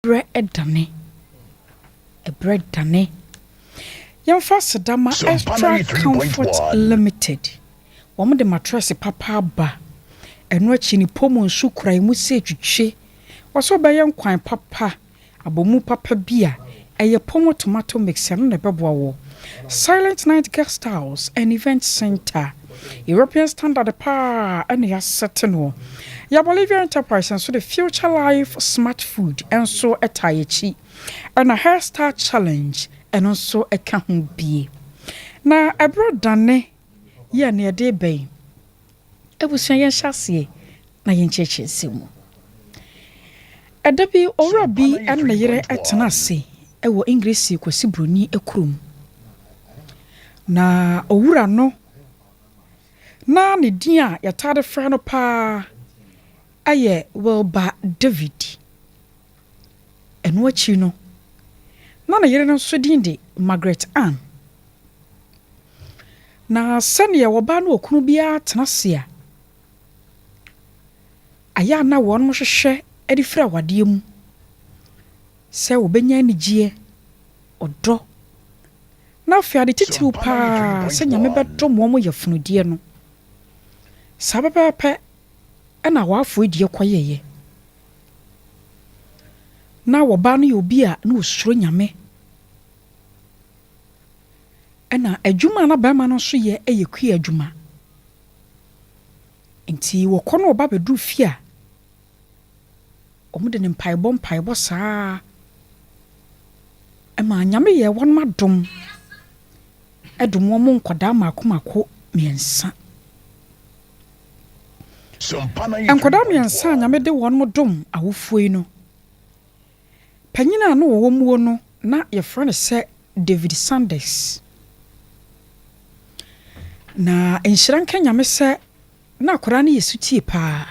Ɛberɛ dane, ɛberɛ dane. Yɛmfa aseda ma Extra Comfort Limited. Wɔn de matrɛse papa aba. Ɛno akyi no pomu nso kura emu sɛ twitwe. Wɔsɛ wobɛyɛ nkwan papa, abomu papa bi a, ɛyɛ pomo tomato mix, ɛno na ɛbɛboa wo. Silent Night Guest House and Event Center, European standard paa ɛna yɛasɛte noɔ. Yɛ Bolivia Enterprise nso de Future Life Smart Food nso taa yɛakyi. Ɛna Hairstyle Challenge ɛno nso ɛka ho bie. Na ɛberɛ dane yɛ ne yɛde bɛn. Abusua, yɛnhyɛ aseɛ na yɛnkyerɛkyerɛ nsɛm mu. Ɛda bi, owura bi ne ne yere tena ase wɔ English Kwasi Buroni kurom. Na owura no, na ne din a yɛtaa de frɛ no paa yɛ Wilbur David. Ɛno akyi no, na ne yere no nso din de Margaret Ann. Na sɛnea ɔbaa ne okunu biara tena ase a, ayɛ a na wɔn hwehwɛ de firi awadeɛ mu sɛ wɔbɛnya anigyeɛ, ɔdɔ, na afei ade titiriw paa sɛ Nyame bɛdom wɔn yafunudeɛ no. Saa pɛpɛɛpɛ ɛna awarefoɔ yi deɛ kɔyɛeɛ. Na ɔbaa no yɛ obi a na osuro Nyame. Ɛna adwuma a na barima no nso yɛ yɛ kua adwuma. Nti wɔkɔ na ɔba bɛduru fie a, wɔde ne mpaebɔ mpaebɔ saa ɛma Nyame yɛ wɔn adom ɛdom wɔn nkwadaa mmaako mmaako mmiɛnsa. Nkwadaa mmiɛnsa a Nyame de wɔn dom awofoɔ yi no, panyin a na wɔwɔ muo no, na yɛfrɛ no sɛ David Sanders. Na nhyira nka Nyame sɛ na akwadaa no yɛ sutie paa.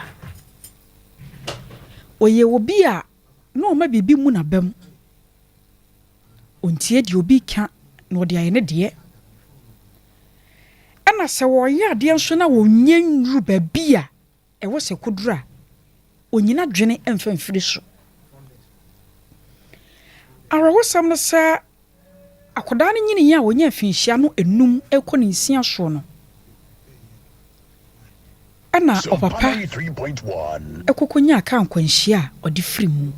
Ɔyɛ obi a na ɔma biribi mu n'aba mu. Ɔntie deɛ obi ka na ɔde ayɛ ne deɛ. Ɛna sɛ wɔreyɛ adeɛ nso na wɔnyɛ nnuru baabi a ɛwɔ sɛ kɔduru a, ɔnyina dwene mfa mfiri so. Awerɛhosɛm no sɛ akwadaa no nyiniiɛ a wɔnya mfinhyia no 5 kɔ ne 6 soɔ no, ɛna ɔpapa ɛkɔkɔnyaa kaa nkwanhyia a ɔde firi mu.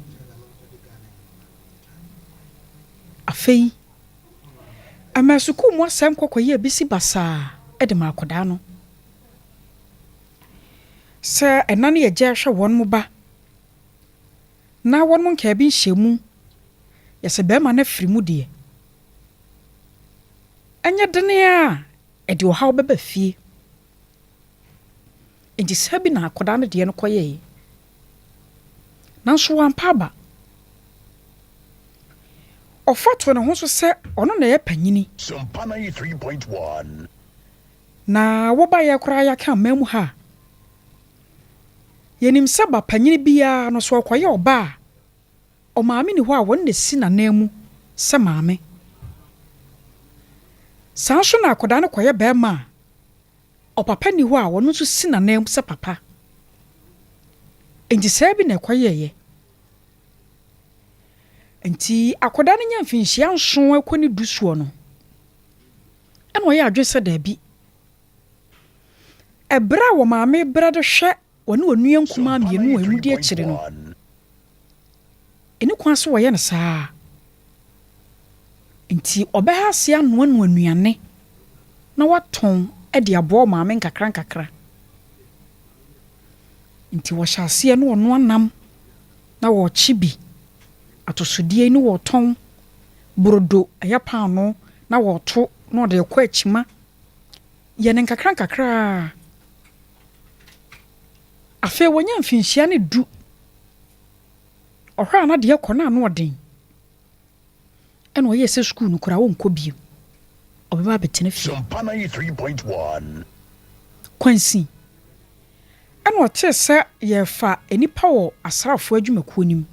Afei, ama sukuu mu asɛm kɔkɔyɛɛ bisi basaa de ma akwadaa no. Sɛ ɛna ne agya hwɛ wɔn mo ba na wɔn mo nkaa bi nhyɛ mu, yɛsɛ bɛrima no afiri mu deɛ, ɛnyɛ dene a ɛde ɔhaw bɛba fie. Nti saa bi na akwadaa no deɛ no kɔyɛeɛ. Nanso wampa aba. Ɔfa to ne ho so sɛ ɔno na ɛyɛ panyini. Na wobaeɛ koraa yɛaka aman mu ha a, yɛnim sɛ ba panyini biara no so ɔkɔyɛ ɔbaa a, ɔmaame ni hɔ a wɔn na si n'anan mu sɛ maame. Saa nso na akwadaa no kɔyɛ bɛrima a, ɔpapa ni hɔ a wɔn nso si n'anan mu sɛ papa. Nti saa bi na ɛkɔyɛeɛ. Nti akwadaa no nya mfinhyia 7 kɔ ne 10 soɔ no, ɛna ɔyɛ adwene sɛ daabi. Ɛberɛ a wɔ maame brɛ de hwɛ wɔne onua nkumaa mmienu a emu di akyire no, ɛni kwan so wɔyɛ no saa. Nti ɔbɛha ase anoanoa nnuane na watɔn de aboa maame nkakra nkakra. Nti wɔhyɛ aseɛ na ɔnoa nam na wɔrekye bi, atosodeɛ ne wɔretɔn, brodo ɛyɛ paanoo na wɔreto na ɔde rekɔ akyima. Yɛ ne nkakra nkakra. Afei wɔnya mfinhyia ne 10. Ɔhwɛ a na deɛ kɔ na ano ɔden. Ɛna ɔyɛɛ sɛ sukuu no koraa ɔnkɔ bio. Ɔbɛba abɛtena fie. Kwansi. Ɛna ɔtee sɛ yɛrefa nnipa wɔ asraafoɔ adwumakuo no mu.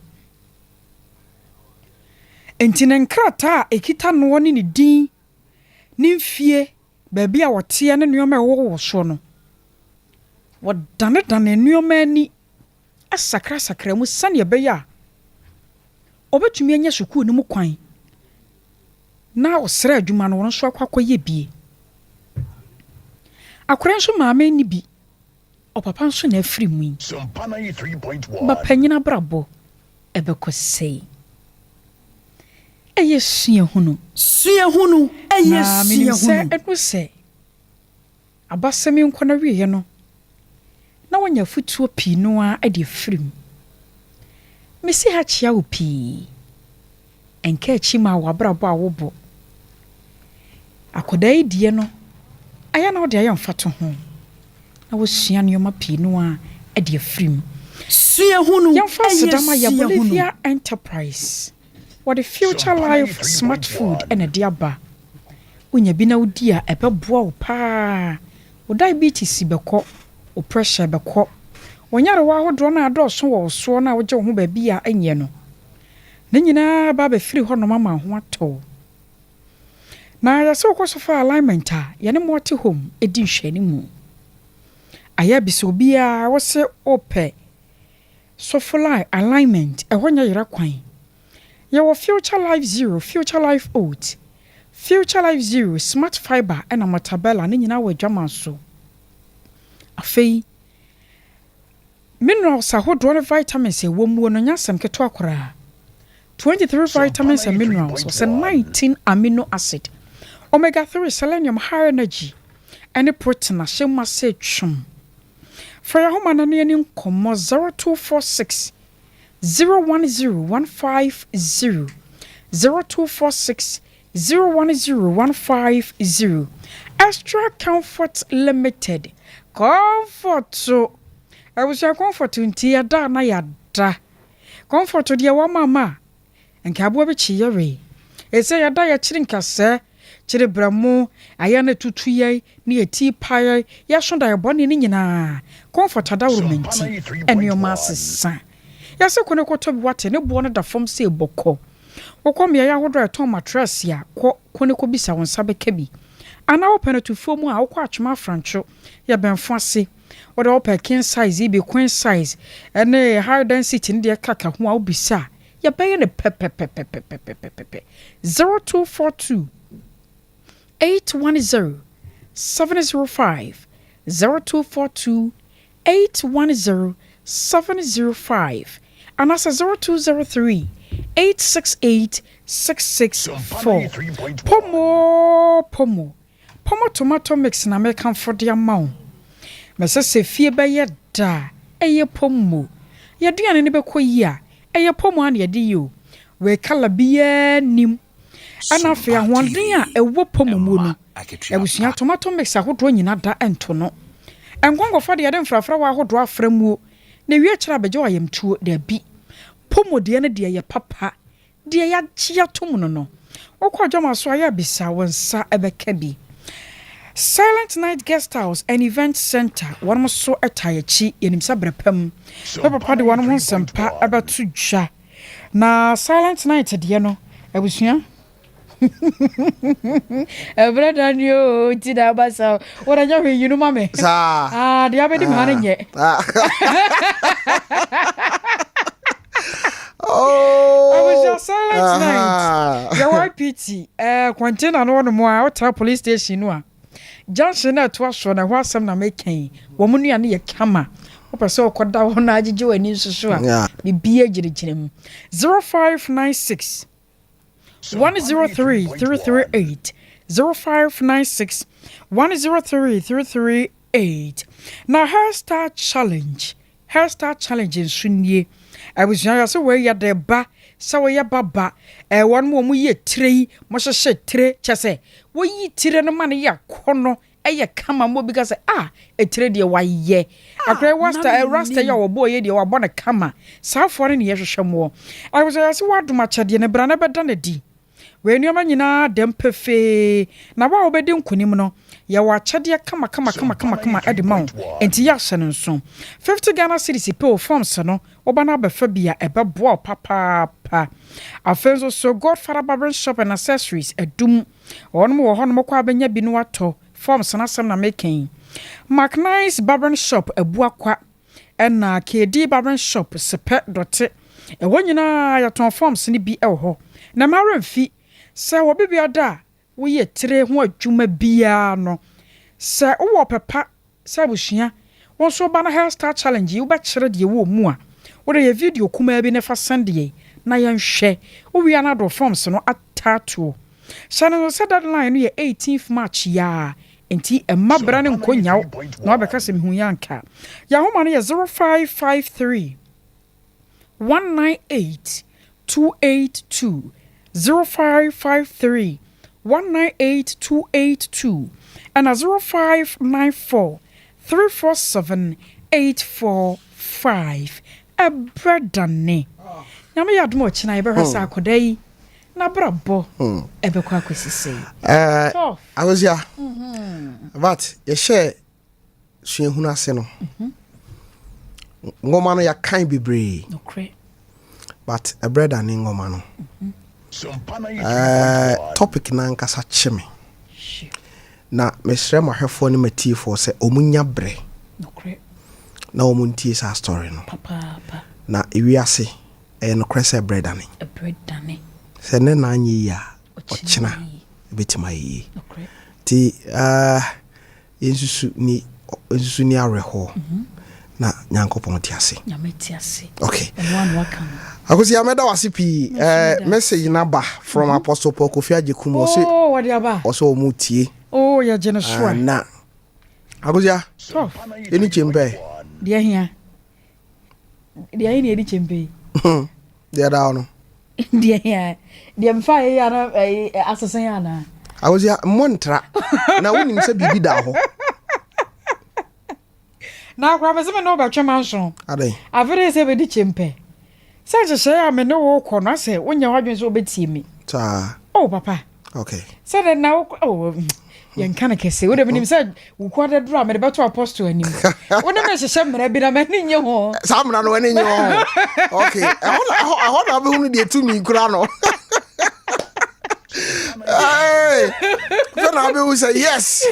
Nti ne nkrataa a ɛkita noɔ ne ne din, ne mfie, baabi a wɔteɛ ne nneɛma a ɛwɔ wɔ soɔ no, wɔdanedane nneɛma ani asakrasakra mu sɛnea ɛbɛyɛ a ɔbɛtumi anya sukuu no mu kwan na ɔsrɛ adwuma no ɔno nso akɔ akɔyɛ bie. Akwadaa nso maame nni bi, ɔpapa nso na afiri mu yi. Ba panyin abrabɔ ɛbɛkɔ sɛi. Ɛyɛ suahunu. Suahunu, ɛyɛ Na menim sɛ suahunu. ɛno sɛ abasɛm yi nkɔ n'awieɛ no, na woanya afotuo pii no ara de afiri mu. Mesi ha kyea wo pii. Ɛnka akyi ma w'abrabɔ a wobɔ. Akwadaa yi deɛ no, ayɛ na wode ayɛ mfatoho na wasua nneɛma pii no ara de afiri mu. Suahunu, Yɛmfa ɛyɛ aseda ma yɛ suahunu. Bolivia Enterprise. Wɔde Future Life Smart Food na ɛde aba. Wonya bi na wodi a, ɛbɛboa wo paa. Wo diabetes bɛkɔ, wo pressure bɛkɔ. Wo nyarewa ahodoɔ no a adɔɔso wɔ wo soɔ no a wogye wo ho baabi a ɛnyɛ no, ne nyinaa ba abɛfiri hɔnom ama wo ho atɔ wo. Na yɛsɛ wokɔ so fa alignment a, yɛne Multi Home di nhwɛanimu. Ayɛ abisa obiara wo se wopɛ Sofolai alignment, ɛhɔ nyɛ yera kwan. Yɛwɔ Future Life Zero, Future Life Oat, Future Life Zero, Smart Fibre ɛna Mortabella ne nyinaa wɔ adwaman so. Afei, minerals ahodoɔ ne vitamins a ɛwɔ muo no nyɛ asɛm ketewa koraa. 23 vitamins and minerals, ɔsɛ 19 amino acid, omega 3, selenium, high energy, ɛne protein ahyɛ mu ase twom. Fa yɛn ahoma no ne yɛne nkɔmmɔ 0246 010 150, 0246 010 150. Extra Comfort Limited. Comfort so. Abusua, comfort nti yɛda na yɛada. Comfort deɛ wɔma ma a nka aboa bi kyi yɛwe. Ɛsɛ yɛda yɛkyere nkasɛɛ kyere brɛmo ayɛ no tutu yɛn ne yɛti pa yɛn yɛso da yɛbɔne no nyinaa. Comfort adaworo nti ɛnneɛma asesa. Yɛsɛ kɔ ne kɔtɔ bi wate ne boɔ no da fam sɛ bɔkɔ. Wokɔ mmeaeɛ ahodoɔ a ɛtɔn mattress a, kɔ kɔ ne kɔbisa wo nsa bɛka bi. Anaa wopɛ no tufuo mu a, wokɔ Atwoma Afrantwo yɛ bɛnfo ase. Wode wopɛ king size yi bi, queen size ɛne high density ne deɛ kaka ho a, wobisa a yɛbɛyɛ no pɛpɛpɛpɛpɛpɛpɛ. 0242 810 705, 0242 810 705 anaasɛ 0203 868 664. Pomo pomo pomo tomato mix na mekamfo de ama wo. Mɛsɛ sɛ fie bɛyɛ da a, ɛyɛ pomo. Yɛaduane no bɛkɔ yi a, ɛyɛ pomo a na yɛde yi o. Wei colour biara nim. Ɛna afei ahoɔden a ɛwɔ pomo mu no, abusua, tomato mix ahodoɔ nyina da nto no. Nkɔnkɔfa deɛ yɛde mfrafra wɔ ahodoɔ afra muo na ewie kyerɛ abɛgye wɔ ayamtuo daabi. Pomo deɛ no deɛ yɛ papa deɛ yɛagye atom no. Wokɔ adwama so ayɛ abisa, wo nsa ɛbɛka bi. Silent Night Guest House and Event Center, wɔn nso ta akyi. Yɛnim sɛ berɛ pam bɛ papa de wɔn ho nsɛmpa ɛbɛto dwa. Na Silent Night deɛ no, abusua, ɛberɛ da ne o nti na aba sa wɔde nyɛ hwee yi no ma me. Saa. Ah, deɛ abɛdi me ha no nyɛ. Oh. Abusua, Silent Night yɛwɔ IPT container no wɔnom a wotena police station no a, junction no ɛtoa soɔ na ɛhɔ asɛm na meka yi. Wɔn mu nnuane yɛ kama. Wopɛ sɛ wokɔda hɔ na agyegye w'ani nso so a, biribiara gyinagyina mu. 0596 103 338, 0596 103 338. Na hairstyle challenge, hairstyle challenge nso nie. Abusua, yɛ sɛ wɔyɛ de ba sɛ wɔyɛ baba wɔn mu a wɔyɛ tire yi, wɔhyehyɛ tire kyɛ sɛ wɔyi tire no ma no yɛ akɔnɔ, ɛyɛ kama ma obi ka sɛ, "Ah, etire deɛ wayɛ akora rasta." Rasta yi a wɔbɔ yɛ deɛ wabɔ no kama. Saa afoɔ no ne yɛhwehwɛ moɔ. Abusua, yɛ sɛ wɔadom akyɛdeɛ no bra na bɛda no di. Wei nneɛma nyinaa dɛm pefee na wo a wobɛdi nkonim no, yɛwɔ akyɛdeɛ kama kama kama kama kama ɛde ma wo. Enti yɛahyɛ no nso 50 Ghana cedis pɛ o. Forms no woba no abɛfa bi a, ɛbɛboa wo papaapa. Afei nso so Godfather Barbering Shop and Accessories adum, wɔnom wɔ hɔnom kɔ abɛnya bi no atɔ forms no. Asɛm na meka yi, Mark Nice Barbering Shop Abuakwa ɛna KD Barbering Shop Sepɛ Dɔte. Ɛhɔ nyinaa yɛtɔn forms no bi wɔ hɔ. Na mma werɛ mfi sɛ wɔ baabiara a woyɛ tire ho adwuma biara no, sɛ wowɔ ɔpɛ pa sɛ abusua, wo nso woba na Hairstyle Challenge yi wobɛkyerɛ deɛ ɛwɔ mu a, wode yɛ video kumaa bi na fa sɛnde yɛn na yɛnhwɛ. Wowie a na wode wo forms no ataatoɔ. Hyɛ no nso sɛ deadline no yɛ eighteenth March yi ara, enti mma berɛ no nkɔ nnya wo na woabɛka sɛ mehuiɛ anka. Yɛn ahoma no yɛ 0553 198 282, 0553 198 282, ɛna 0594 347 845. Ɛberɛ dane. Nyame yɛ adom a ɔkyena yɛbɛhwɛ sɛ akwadaa yi n'abrabɔ ɛbɛkɔ akɔsi sɛn. Eh, Akosia, but yɛhyɛ suahunu ase no, nwoma no yɛakan bebree. But ɛberɛ da ne nwoma no. Eh, topic no ankasa kye me. Na mesrɛ m'ahwɛfoɔ ne m'atiefoɔ sɛ ɔmo nya berɛ na ɔmo ntie saa story no. Na ewiase Ɛyɛ nokorɛ sɛ berɛ dane. Sɛ nnɛ na anyɛ yie a, ɔkyena ɛbɛtumi ayɛ yie. Nti yɛnsusu ni nsusu ni awerɛhoɔ mhm. na Nyankopɔn te ase. Okay. Akosi amɛda wase pii. Uh, message na ba from mm -hmm. Apostle Paul Kofi Agyekum. Ɔse oh, ɔse ɔmo tie. Oh, yɛgye no so a. Na Akosia. Ɛni kyempɛ. Deɛ hia. Deɛ ayi na yɛde kyɛmpe yi. Deɛ da hɔ no. Deɛ yɛ deɛ mfa yɛ yɛ ana ɛyi asese yɛ ana. Awosia mmɔ ntra na wonim sɛ biribi da hɔ. Na akora mese me ne wobɛtwe manso. Adɛn? Afei de sɛ bɛdi kyɛmpɛ. Sɛ nhyehyɛeɛ a me ne wo kɔ no asɛ wonyɛ w'adwene sɛ wobɛtie me. Saa. Oh papa. Okay. Sɛ dɛ na wo oh yɛnka no kɛse. Wo de menim sɛ wo kɔ adaduru a mede bɛto apostle anim. Wo ne me hyehyɛ mmara bi na m'ani nye ho. Saa mmara no w'ani nye ho. Okay. Ɛhɔ na ɛhɔ ɛhɔ na wobɛhunu deɛ tumi kura no. Hey, fɛ na wobɛhu sɛ yes.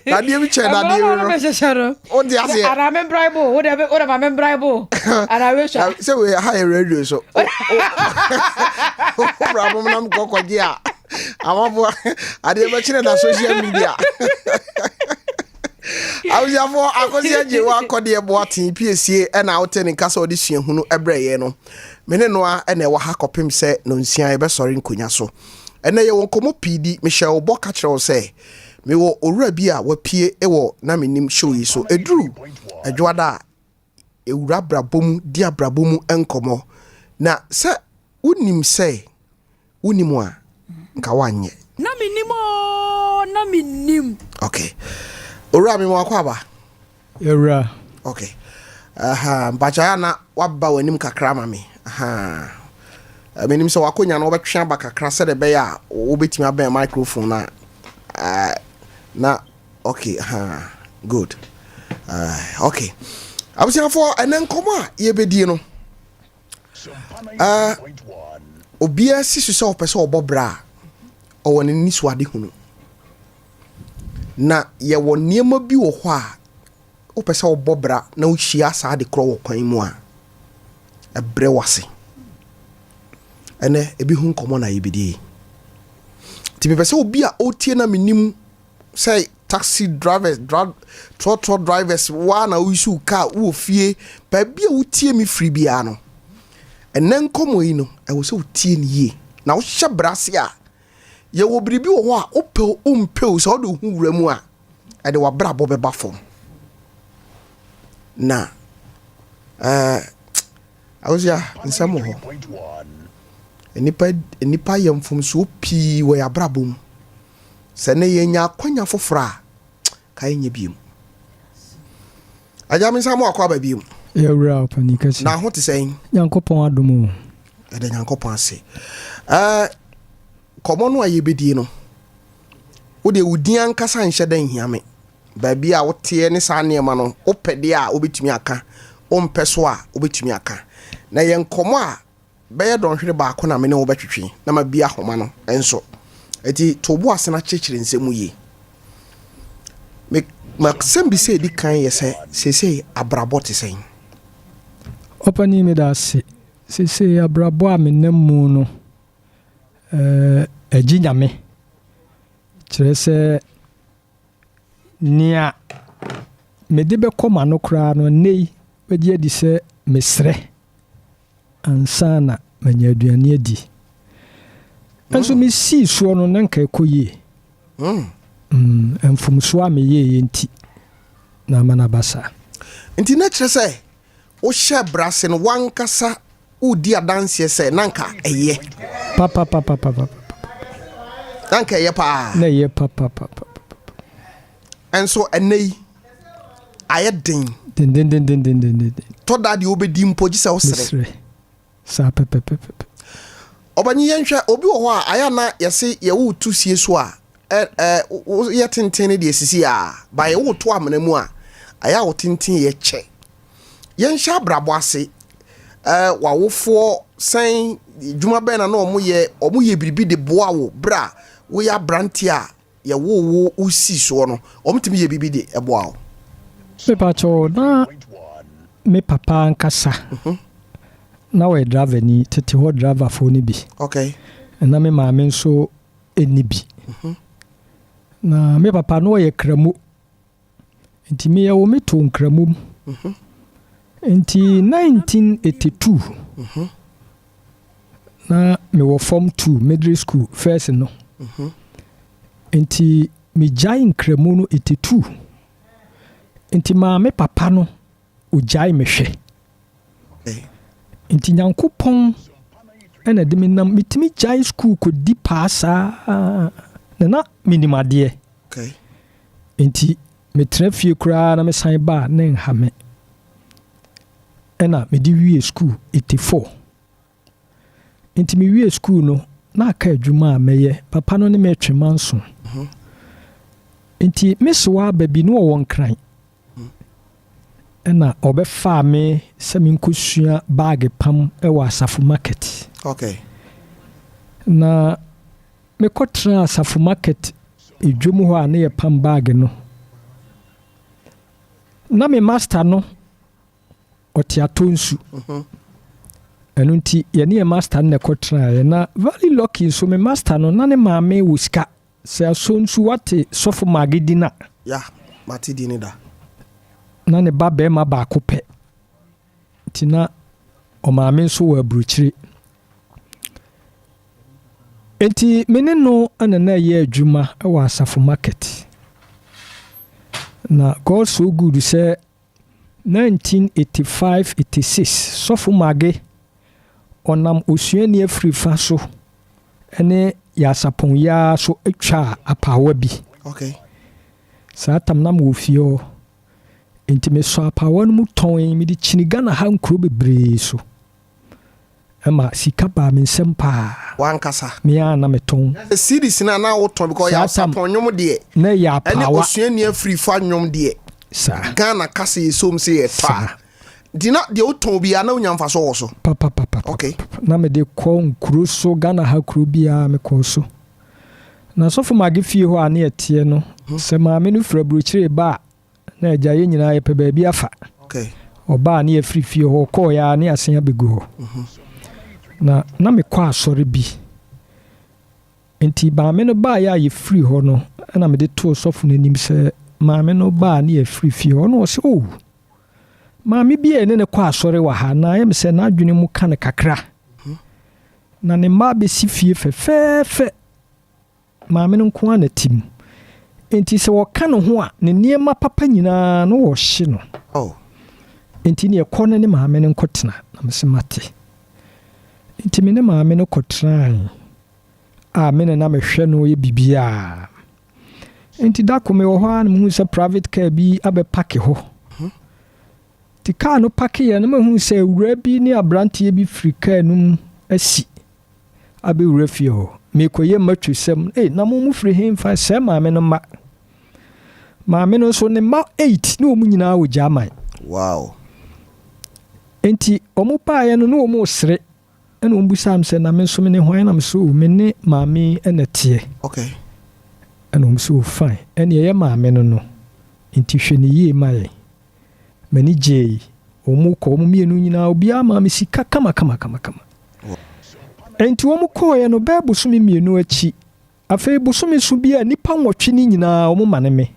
Dadeɛ bi kyɛn dadeɛ bi no. Mehyehyɛ no. Wonte aseɛ. Anaa me mbrae bo. Wo de wo de ma me mbrae bo. Anaa wehwɛ. Sɛ wei ha yɛ radio so. Wo bra mom nam kɔkɔgye a. Amafo adeɛ bɛkyerɛ na social media. Abusuafoɔ Akosi Agye wakɔdeɛ boaten piesie ɛna wote ne nka sɛ ɔde suahunu ɛbrɛ yɛ no. Me ne noa ɛna ɛwɔ ha kɔpem sɛ nonsia yɛbɛsɔre nkonya so. Ɛnɛ yɛwɔ nkɔmmɔ pii di mehyɛ wo bɔ ka kyerɛ wo sɛ mewɔ owura bi a wapue wɔ na menim show yi so. Ɛduru Adwoada a Wura abrabɔ mu di abrabɔ mu nkɔmmɔ. Na sɛ wonim sɛ wonim a, nka woanyɛ. Na mennim oo, na mennim. Okay. Owura me wakɔ aba. Yɛwura. Okay. Aha, mpakyɛ ya na waba w'anim kakra ma me. Aha. Eh, menim sɛ wakonya no wobɛtwe aba kakra sɛdeɛ ɛbɛyɛ a wobɛtumi abɛn microphone no a na Okay, ha, good. Uh, okay. Abusuafoɔ, ɛnɛ nkɔmɔ a yɛbɛdie no, uh, obiara si so sɛ ɔpɛ sɛ ɔbɔ bra a, ɔwɔ n'ani so ade hunu. Na yɛwɔ nneɛma bi wɔ hɔ a, wopɛ sɛ ɔbɔ bra na wohyia saa ade korɔ wɔ kwan mu a, ɛbrɛ wase. Ɛnɛ, ebi ho nkɔmɔ na yɛbɛdie. Nti mepɛ sɛ obi a ɔretie na menim sɛ taxi drivers dra trɔtrɔ drivers waa na woyi so car wowɔ fie baabi a wotie me firi biara no ɛnɛ nkɔmmɔ yi no ɛwɔ sɛ wotie no yie na wohyɛ brɛ ase a yɛwɔ biribi wɔ hɔ a wopɛ o wompɛ o sɛ wode wo ho wura mu a ɛde w'abrabɔ bɛba fam na ɛɛ eh, Awusia nsɛm wɔ hɔ nnipa nnipa yɛ mfomsoɔ pii wɔ yɛn abrabɔ mu Sɛ nnɛ yɛnya akwanya foforɔ a, ka yɛnyɛ biom. Agya me nsa mo akɔ aba biom. Yɛwura ɔpanin kɛse. Na ho te sɛn? Nyankopɔn adom o. Yɛda Nyankopɔn ase. Ɛɛ kɔmɔ no a yɛbɛdie no, wo deɛ wo din ankasa nhyɛ da nhia me. Baabi a woteɛ ne saa nneɛma no, wopɛ deɛ a wobɛtumi aka, wompɛ so a wobɛtumi aka. Na yɛ nkɔmɔ a Bɛyɛ dɔnhwere baako na me ne wo bɛtwetwe na mabue ahoma no nso. Enti to wo bo ase na kyerɛkyerɛ nsɛm mu yie. Me m'asɛmbisa a ɛdi kan yɛ sɛ, seesei abrabɔ te sɛn? Ɔpanin meda ase. Seesei abrabɔ a menam mu no, ɛgye Nyame. Kyerɛ sɛ, nea mede bɛkɔ m'ano koraa no, nnɛ yi, bɛgye adi sɛ mesrɛ ansa na manya aduane adi. Nso mesii soɔ no, na nka ɛkɔ yie. Mfomsoɔ a meyɛeɛ nti na ama no aba saa. Nti na kyerɛ sɛ wohyɛ bra ase no, w'ankasa woredi adanseɛ sɛ na anka ɛyɛ. Papapapapapa. Na anka ɛyɛ paa. Na ɛyɛ papapapapa. Ɛnso ɛnnɛ yi, ayɛ den. Dendendendendenden. Tɔ da deɛ wobɛdi mpo gye sɛ wosrɛ. Mesrɛ. Saa pɛpɛpɛpɛ. Ɔbanyin yɛnhwɛ, obi wɔ hɔ a ayɛ a na yɛse yɛwo wo to sie so a, ɛ ɛ woyɛ tenten no deɛ sisi a, ba yɛwo wo to amena mu a, ayɛ a wo tenten yɛ kyɛ. Yɛnhyɛ abrabɔ ase, ɛ w'awofoɔ sɛn, dwuma bɛn na na wɔn yɛ, wɔn yɛ biribi de boa wo berɛ a woyɛ aberanteɛ a yɛwoo wo wosii soɔ no, wɔtumi yɛ biribi de boa wo? Mepakyɛw, na me papa ankasa na ɔyɛ driverni, tete hɔ driverfoɔ no bi. Okay. Na me maame nso nni bi. Na me papa no ɔyɛ Kramo. Nti me yɛwo me too Nkramu mu. Nti 1982 na me wɔ form 2 middle school first no. Nti me gyae Nkramu no 82. Nti maa me papa no ogyae me hwɛ. Nti Nyankopɔn na ɛde me nam metumi gyae school kɔdi paa saa na na menim adeɛ. Nti metra fie koraa na mesan ba a na ɛnha me. Ɛna mede wie school 84. Nti mewie school no na aka adwuma a mɛyɛ papa no ne me retwe manso. Nti me sewa aba bi na ɔwɔ Nkran. Ɛna ɔbɛfaa me sɛ menkɔsua baage pam wɔ Asafo market. Okay. Na mekɔtenaa Asafo market dwom hɔ a ne yɛpam baage no. Na me master no ɔte atɔ nsu. Ɛno nti yɛne yɛn master no na ɛkɔtenaeɛ. Na very lucky nso me master no na ne maame wɔ sika. Sɛ asɔ nsu wate sɔfo Maggie din a. Ya, mate din no da. Na ne ba barima baako pɛ. Nti na ɔmaame nso wɔ aburokyire. Nti me ne no na na ɛyɛ adwuma wɔ Asafo market. Na God so good sɛ 1985, 86 Sɔfo Maggie ɔnam osuani afirifa so ne Yasapɔn yi ara so twaa apaawa bi. Okay. Saa tam na mewɔ fie hɔ. Nti mesɔ apaawa no mu tɔn, mede kyini Ghana ha nkuro bebree so. Ɛma sika baa me nsam paa. W'ankasa? Me ara na metɔn. Sɛ series no a na wotɔn because Saa tam Yasapɔn nnwom deɛ na ɛyɛ ɛne apaawa. osuani afirifa nnwom deɛ Saa. Ghana kasa yɛ som sɛ yɛtɔ a. Saa. Nti na deɛ wotɔn biara na wonya mfasoɔ wɔ so? Papapapapa. Okay. Na mede kɔ nkuro so, Ghana ha kuro biara mekɔɔ so. Na Sɔfo Maggie fie hɔ a ne yɛteɛ no, sɛ maame no firi aburokyire reba a, na agya yɛn nyinaa yɛpɛ baabi afa. Okay. Ɔbaa ne yɛfiri fie hɔ, ɔkɔɔeɛ ara ne yɛasan abɛgu hɔ. Na na mekɔ asɔre bi. Nti maame no baeɛ a yɛfiri hɔ no, ɛna mede too sɔfo no anim sɛ maame no baa ne yɛfiri fie hɔ. Na ɔse, oh, maame bi a yɛne no kɔ asɔre wɔ ha, na ayɛ me sɛ n'adwene mu ka no kakra. Na ne mma abɛsi fie fɛfɛɛfɛ. Maame no nko ara na ɛte mu. Enti sɛ wɔka ne ho a, ne nneɛma papa nyinaa no wɔhye no. Oh. Enti neɛ kɔ ne ne maame no nkɔtena. Na mese mate. Enti me ne maame no kɔtenae a me na na mehwɛ no yɛ biribiara. Enti da ko mewɔ hɔ ara na mehu sɛ private car bi abɛpake hɔ. Nti kaa no pakeeɛ no mahu sɛ awuraa bi ne aberanteɛ bi firi kaa no mu asi abɛwura fie hɔ. Merekɔyɛ mmatwosɛm. Ei, na mo mofiri he mfa? Sɛɛ maame no mma. Maame no nso, ne mma eight ne wɔn nyinaa wɔ German. Wow. Nti wɔn baeɛ no, ne wɔn resere. Ɛna wɔn bisaa me sɛ, na me nso me ne hwan? Ɛna me sɛ, oh, me ne maame yi na ɛteɛ. Okay. Ɛna wɔn sɛ, oh, fine. Ɛne ɛyɛ maame no no. Nti hwɛ ne yie ma yɛn. M'ani gyei. Wɔn kɔ, wɔn mmienu nyinaa, obiara maa me sika kama kama kama kama. Enti wɔn kɔɔeɛ no, bɛyɛ bosome mmienu akyi, afei bosome so bi a nnipa nwɔtwe no nyinaa wɔn mane me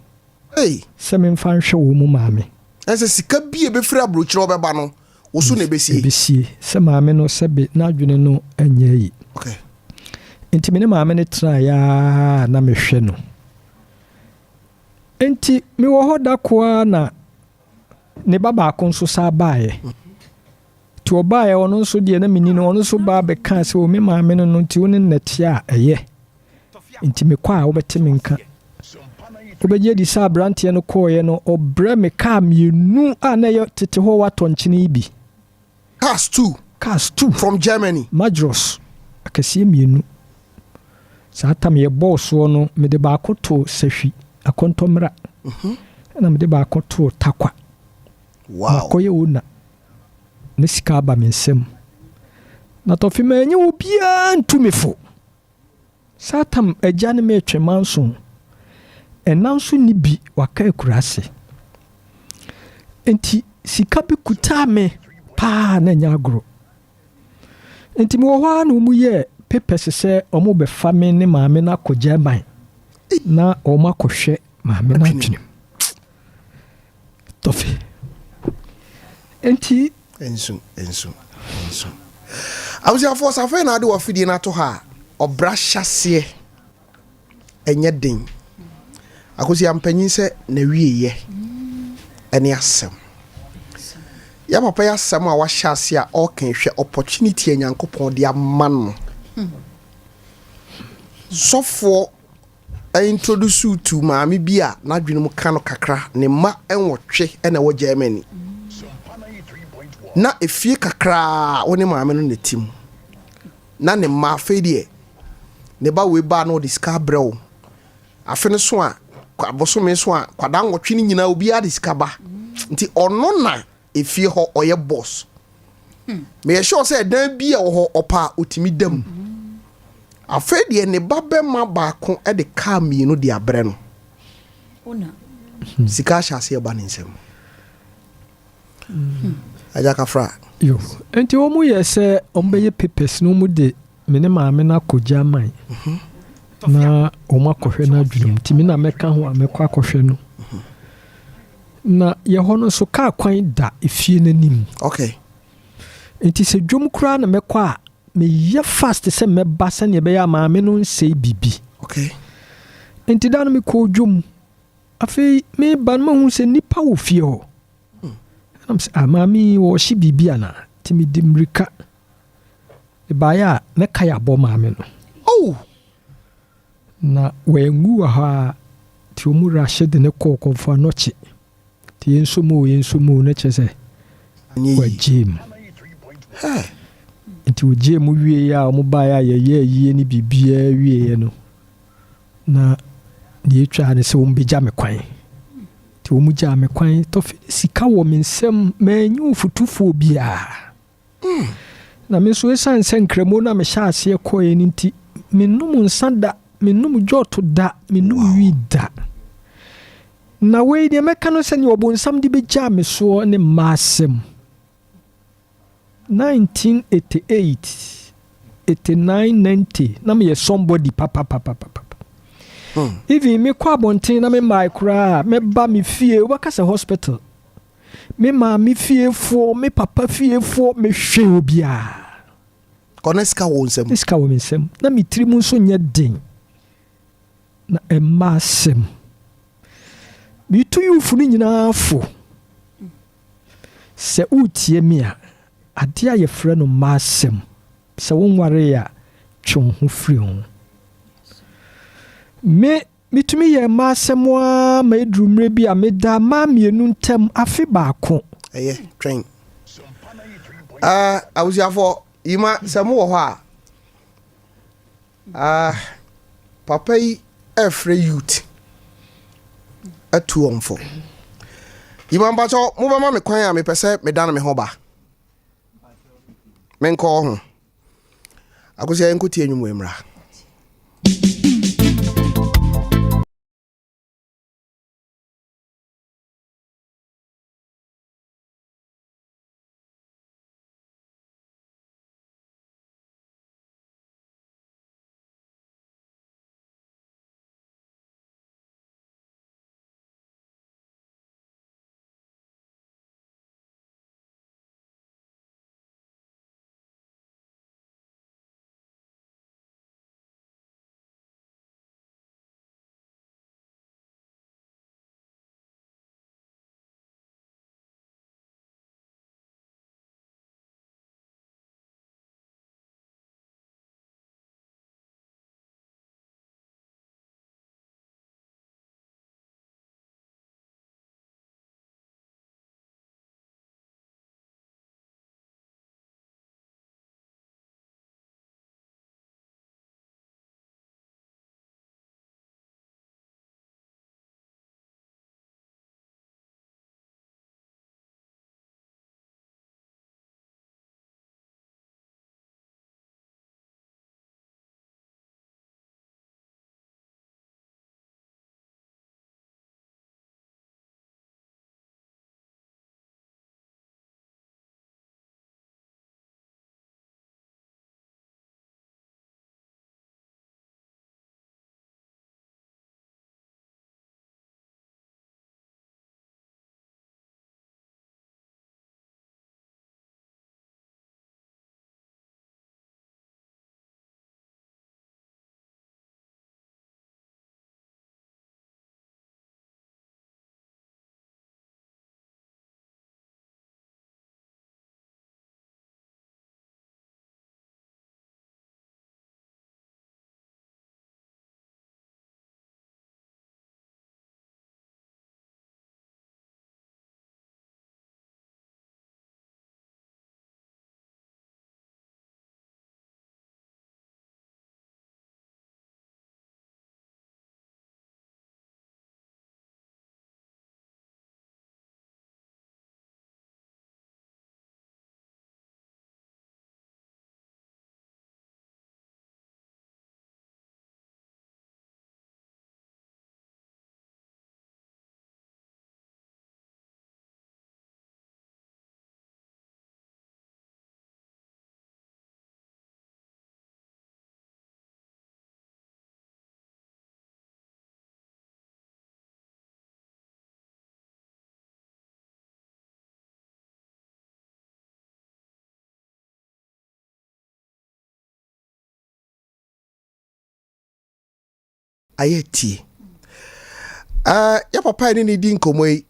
sɛ memfa nhwɛ wɔn maame. Ɛsɛ sika bi a ɛbɛfiri aburokyire a ɔbɛba no, wo so na ɛbɛsie. Ɛbɛsie. Sɛ maame no sɛbe n'adwene no nyɛ ayi. Okay. Enti me ne maame no tenaeɛ ara na mehwɛ no. Enti mewɔ hɔ da ko ara na ne ba baako nso san baeɛ. Nti ɔbaeɛ ɔno nso deɛ na menni no, ɔno nso baa bɛkaa sɛ o me maame no no nti wo ne no nɛte a ɛyɛ. Nti mekɔ a wobɛte me nka. Wobɛgye adi sɛ aberanteɛ no kɔeɛ no ɔbrɛ me kaa mmienu a na ɛyɛ tete hɔ watɔ nkyene yi bi. Cars two. Cars two. From Germany. Majros akɛseɛ mmienu. Saa tam yɛbɔɔ soɔ no, mede baako too Sahwi, Akɔntɔmmra, ɛna mede baako too Tarkwa. Wow. Makɔyɛ owner na sika aba me nsam. Na Tɔfe mannye obiara ntu me fo. Saa tam agya ne me retwe manso. Ɛna nso nni bi, waka akuraase. Enti sika bi kutaa me paa na ɛnyɛ agorɔ. Enti mewɔ hɔ ara na wɔyɛɛ papers sɛ wɔbɛfa me ne maame no akɔ German na wɔakɔhwɛ maame no adwenem. Tɔfe. Enti. Nsu, nsu, nsu. Abusuafoɔ, sɛ afei na ade wɔ afidie no ato ha a, ɔbra hyɛaseɛ ɛnyɛ den. Akosua mpanyin sɛ n'awieeɛ ɛne asɛm. Yɛ papa yi asɛm a wahyɛ ase a ɔreka hwɛ opportunity a Nyankopɔn de ama no. Sɔfoɔ introduce to maame bi a n'adwene mu ka no kakra, ne mma nwɔtwe na ɛwɔ Germany. Na efie kakraa wo ne maame no na ɛte mu. Na ne mma afei deɛ ne ba wei ba na ɔde sika abrɛ wo. Afe no so a, bosome so a, kwadaa nwɔtwe no nyinaa obiara de sika ba. Nti ɔno na efie hɔ ɔyɛ boss. Meyɛ sure sɛ ɛdan bi a ɛwɔ hɔ ɔpɛ a ɔtumi da mu. Afei deɛ ne ba bɛma baako de kaa mmienu de abrɛ no. Sika ahyɛ aseɛ ba ne nsam. Agya Kafra. Yo, nti wɔn yɛ sɛ wɔn bɛyɛ papers na wɔn de me ne maame no akɔ German na wɔn akɔhwɛ no adwene mu. Nti me na mɛka ho a mɛkɔ akɔhwɛ no. Na yɛ hɔ no nso kaa kwan da efie no anim. Okay. Nti sɛ dwom koraa na mɛkɔ a, meyɛ fast sɛ mɛba sɛnea ɛbɛyɛ a maame no nsɛe biribi. Okay. Nti da no mekɔɔ dwom. Afei meba no mahu sɛ nnipa wɔ fie hɔ. Ɛna mesɛ, ah, maame yi wɔrehye biribi anaa? Nti mede mmirika mebaeɛ a na kae abɔ maame no. Oh! Na wanwu wɔ hɔ ara, nti wɔn wura de no kɔɔ Kɔmfo Anɔkye. Nti yɛn nso mu o, yɛn nso mu o, na kyerɛ sɛ wagyee mu. Nti wɔgyee mu wieeɛ a wɔbaeɛ a yɛyɛɛ ayie ne biribiara wieeɛ no, na deɛ ɛtwa ne sɛ wɔbɛgya me kwan. Nti wɔgyaa me kwan, tɔfe ne sika wɔ me nsam, mannya ofotufoɔ biara. Na me nso ɛsiane sɛ nkramo no a mehyɛ aseɛ kɔeɛ no nti, mennom nsa da, mennom dwɔɔto da, mennom wii da. Na wei deɛ mɛka no sɛ nea ɔbonsam de bɛgyaa me soɔ ne mma asɛm. 1988, 89, 90 na meyɛ somebody papapapapa. Even mekɔ abɔnten na memae koraa mɛba me fie wobɛka sɛ hospital. Me maame fiefoɔ, me papa fiefoɔ, mehwɛ obiara. Kɔ na sika wɔ nsam. Ne sika wɔ me nsam. Na me tirim nso nyɛ den. Na ɛmma asɛm. Metu youth no nyinaa fo. Sɛ woretie me a, adeɛ a yɛfrɛ no mma asɛm, sɛ wonwaree a, twe wo ho firi ho. Me Metumi yɛɛ mmaa asɛm ara ma eduru mmerɛ bi a medaa mmaa mmienu ntam afe baako. Ɛyɛ, twɛn. Ah, abusuafoɔ, Yima, sɛ mowɔ hɔ a, ah, papa yi ɛrefrɛ youth atu wɔn fo. Yima, mpakyɛw, mobɛma me kwan a mepɛ sɛ medane me ho ba. Menkɔ ho. Akosua yɛnkɔtie nnwom wei mmra. Ayɛ tie. Ɛɛ, yɛ papa yi ne ne di nkɔmmɔ yi,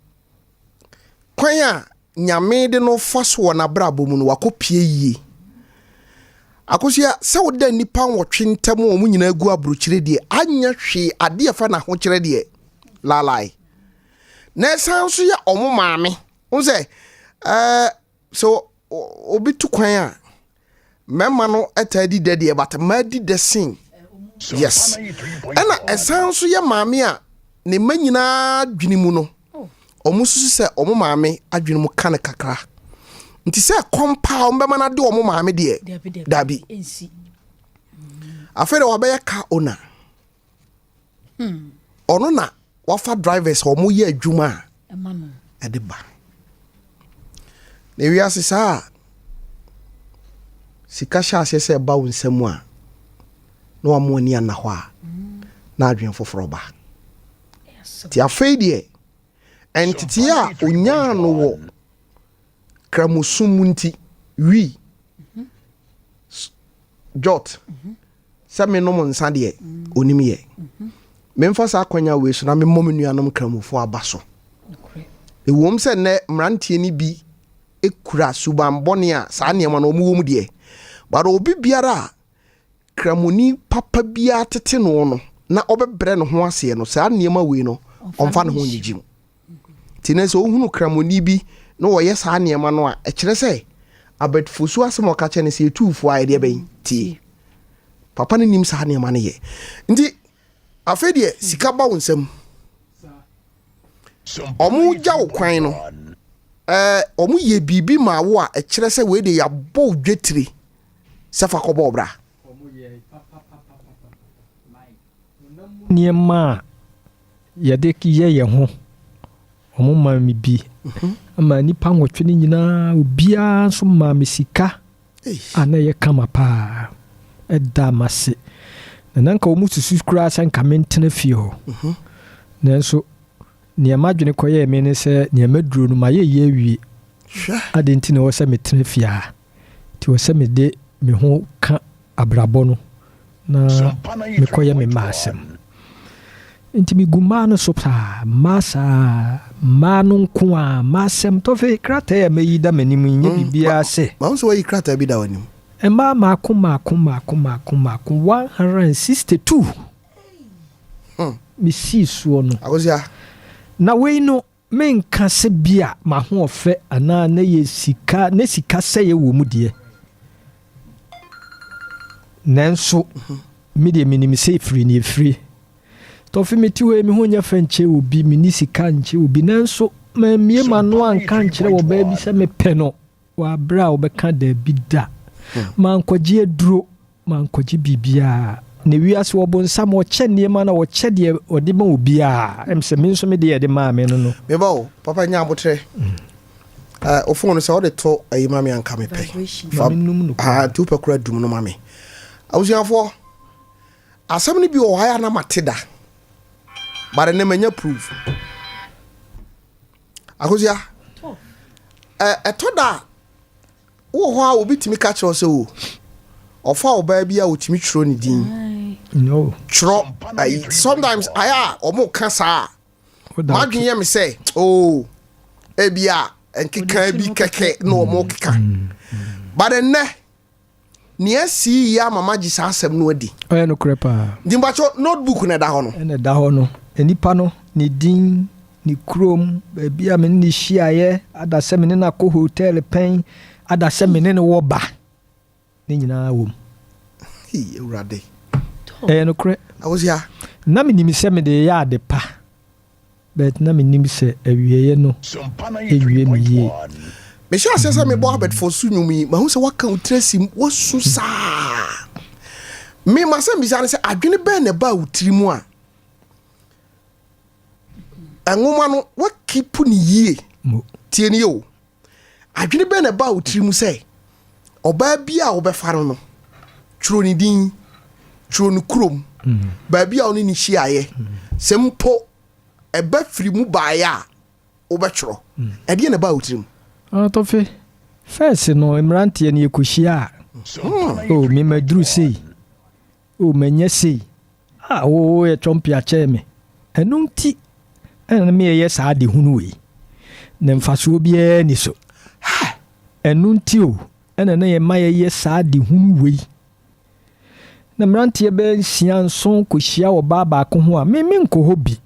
kwan a Nyame de no fa so wɔ n'abrabɔ mu no, wakɔpie yie. Akosua, sɛ woda nnipa nwɔtwe ntam a wɔn nyinaa gu aburokyire deɛ, anyɛ hwee, adeɛ ɛfa n'ahokyerɛ deɛ, laalae. Na ɛsan nso yɛ wɔn maame. Wohu sɛ, ɛɛ, sɛ obi tu kwan a, mmarima no taa di dɛ deɛ but mmaa di dɛ sen yes ɛna ɛsan nso yɛ maame a ne mma nyinaa adwene mu no wɔn susu sɛ wɔn maame adwene mu ka no kakra nti sɛ kɔm paa wɔn bɛma no ade wɔn maame deɛ dabi afei de wɔabɛyɛ car owner. Ɔno na wafa drivers a wɔyɛ adwuma a ɛde ba. Na wiase saa a sika hyɛ aseɛ sɛ ɛba wo nsam a na wama w'ani anna hɔ a na adwene foforɔ ba. Nti afei deɛ nteteɛ a ɔnyaa no wɔ kramosom mu nti wi jot Sɛ menom nsa deɛ, ɔnim yɛ. Memfa saa akwanya wei so na memmɔ me nuanom Nkramofoɔ aba so. Ɛwom sɛ nnɛ mmeranteɛ no bi kura suban bɔne a saa nneɛma no wɔwɔ mu deɛ, but obi biara a Kramoni papa biara tete no no na ɔbɛbrɛ ne ho aseɛ no, saa nneɛma wei no, ɔmfa ne ho nnyegye mu. Nti nnɛ sɛ wohunu Kramoni bi na ɔyɛ saa nneɛma no a, ɛkyerɛ sɛ Albert Fosu asɛm a ɔka kyerɛ no sɛ yɛtu fo a ɛdeɛ bɛn tie. Papa no nim saa nneɛma no yɛ. Nti afei deɛ sika ba wo nsam. Ɔmo gya wo kwan no, ɛɛ ɔmo yɛ biribi ma wo a ɛkyerɛ sɛ wei deɛ yɛabɔ wo dwetire sɛ fa kɔbɔ ɔbra. Nneɛma a yɛde yɛ yɛn ho, wɔmaa me bi. Ɛmaa nnipa nwɔtwe no nyinaa, obiara nso maa me sika a na ɛyɛ kama paa. Ɛdaa m'ase. Na na anka wɔsusu koraa sɛ anka mentena fie hɔ. Nanso nea m'adwene kɔyɛɛ me ne sɛ, nea maduro no, mayɛ yie awie. Adɛn nti na ɛwɔ sɛ metena fie ha? Nti ɛwɔ sɛ mede me ho ka abrabɔ no na mekɔyɛ me mma asɛm. Nti megu mmaa no so paa, mmaa saa, mmaa no nko ara, mmaa asɛm. Tɔfe, krataa a mayi da m'anim yi nyɛ biribiara sɛ. Mahu sɛ woayi krataa bi da w'anim. Mmaa mmaako mmaako mmaako mmaako mmaako, 162 mesii soɔ no. Akosua. Na wei no, Menka sɛ bi a m'ahoɔfɛ anaa na yɛ sika na sika sɛeɛ wɔ mu deɛ, nanso me deɛ menim sɛ ɛfiri ne ɛfiri. Tɔfe mete hɔ yi me ho nyɛ fɛ nkyɛ obi, menni sika nkyɛ obi, nanso mammie m'ano anka ankyerɛ ɔbaa bi sɛ mepɛ no wɔ aberɛ a ɔbɛka daabi da. Mankɔgye aduro Mankɔgye biribiara. Na wiase ɔbonsam ɔkyɛ nneɛma na ɔkyɛ deɛ ɔde ma obiara. Ɛm sɛ me nso me deɛ ɛde maa me no no. Me ba o, papa nya abotrɛ. Eh, o phone no sɛ ɔde to ayi ma me anka me pɛ. Fa me num no. Ah, nti wopɛ kora dum no ma me. Abusuafoɔ, asɛm no bi wɔ hɔ a na mate da. But ɛnɛ manya proof. Akosua, eh, ɛtɔ da a Wowɔ hɔ a obi tumi ka kyerɛ wo sɛ o, ɔfa ɔbaa bi a otumi twerɛ ne din. Twerɛ ayi sometimes ayɛ a wɔn ka saa a madwene yɛ me sɛ oo ebi a nkeka bi kɛkɛ na wɔn keka. But ɛnnɛ nea asi yi ama magye saa asɛm no adi. Ɔyɛ nokorɛ paa. Nti mpakyɛ notebook na ɛda hɔ no. Ɛna ɛda hɔ no. Nipa no ne din Ne kurom, baabi a me ne no hyiaeɛ, ada sɛ me ne no akɔ hotel pɛn, ada sɛ me ne no wɔ ba, ne nyinaa wɔ mu. Hii, Awurade. Ɛyɛ nokorɛ. Awosia. Na menim sɛ mede reyɛ ade pa, but na mennim sɛ awieeɛ no ɛnwie me yie. Mehyɛ aseɛ sɛ mebɔ Albert Fosu nnwom yi, mahu sɛ woaka wo tiri asi mu, woasu saa. Me m'asɛmmisa ne sɛ, adwene bɛn na ɛbaa wo tiri mu a Nwoma no woakipu no yie. Tie nie o. Adwene bɛn na ɛbaa wo tiri mu sɛ ɔbaa bi a wobɛfa no no, twerɛ ne din, twerɛ ne kurom, mm. baabi a wo ne ne hyiaeɛ, mm. sɛ mpo ɛba firi mu baeɛ a wobɛtwerɛ. Mm. Ɛdeɛ na ɛbaa wo tirim? Ɔtɔfe, fɛs no mmeranteɛ no yɛkɔhyia a, oh, memaduru sei, oh, manya sei. Ah, wo woyɛ twɔmpe akyɛn me. Ɛno nti ɛna na meyɛyɛ saa ade hunu wei. Na mfasoɔ biara nni so. Ɛno nti o, ɛna na yɛma yɛyɛ saa ade hunu wei. Na mmeranteɛ bɛyɛ nsia nson kɔhyia ɔbaa baako ho a, me menkɔ hɔ bi.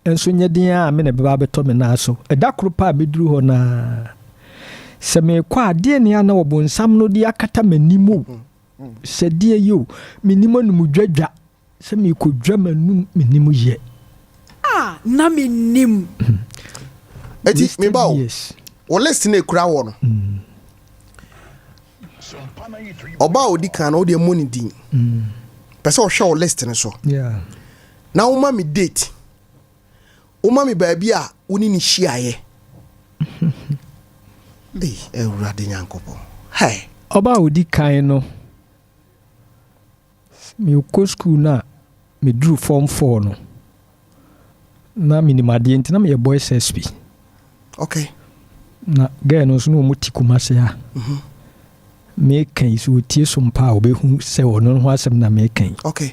Nso nyɛ den ara a me na ɛbɛba abɛtɔ me nan so. Ɛda koro pɛ a mɛduru hɔ no ara, sɛ merekɔ a, deɛn ne a na ɔbonsam no de akata m'anim o, sɛ deɛ yi o, mennim anumdwadwa, sɛ merekɔdwa m'anum, mennim yɛ. A na mennim. Eti me ba o, wo list na ekura wɔ no. Ɔba a odi kan no, wo deɛ mmɔ ne din. Pɛ sɛ ɔhwɛ wo list no so. Na woma me date. Woma me baabi a wo ne ne hyiaeɛ. Ei, Awurade Nyankopɔn. Hey. Ɔba a odi kan no, mekɔ sukuu no a meduru form four no, na menim adeɛ nti na meyɛ boys SP. Okay. Na girl no nso na wɔn te Kumasi ha. Mm -hmm. Meka yi so wɔtie so mpa a wɔbɛhu sɛ ɔno ho asɛm na meka yi. Okay.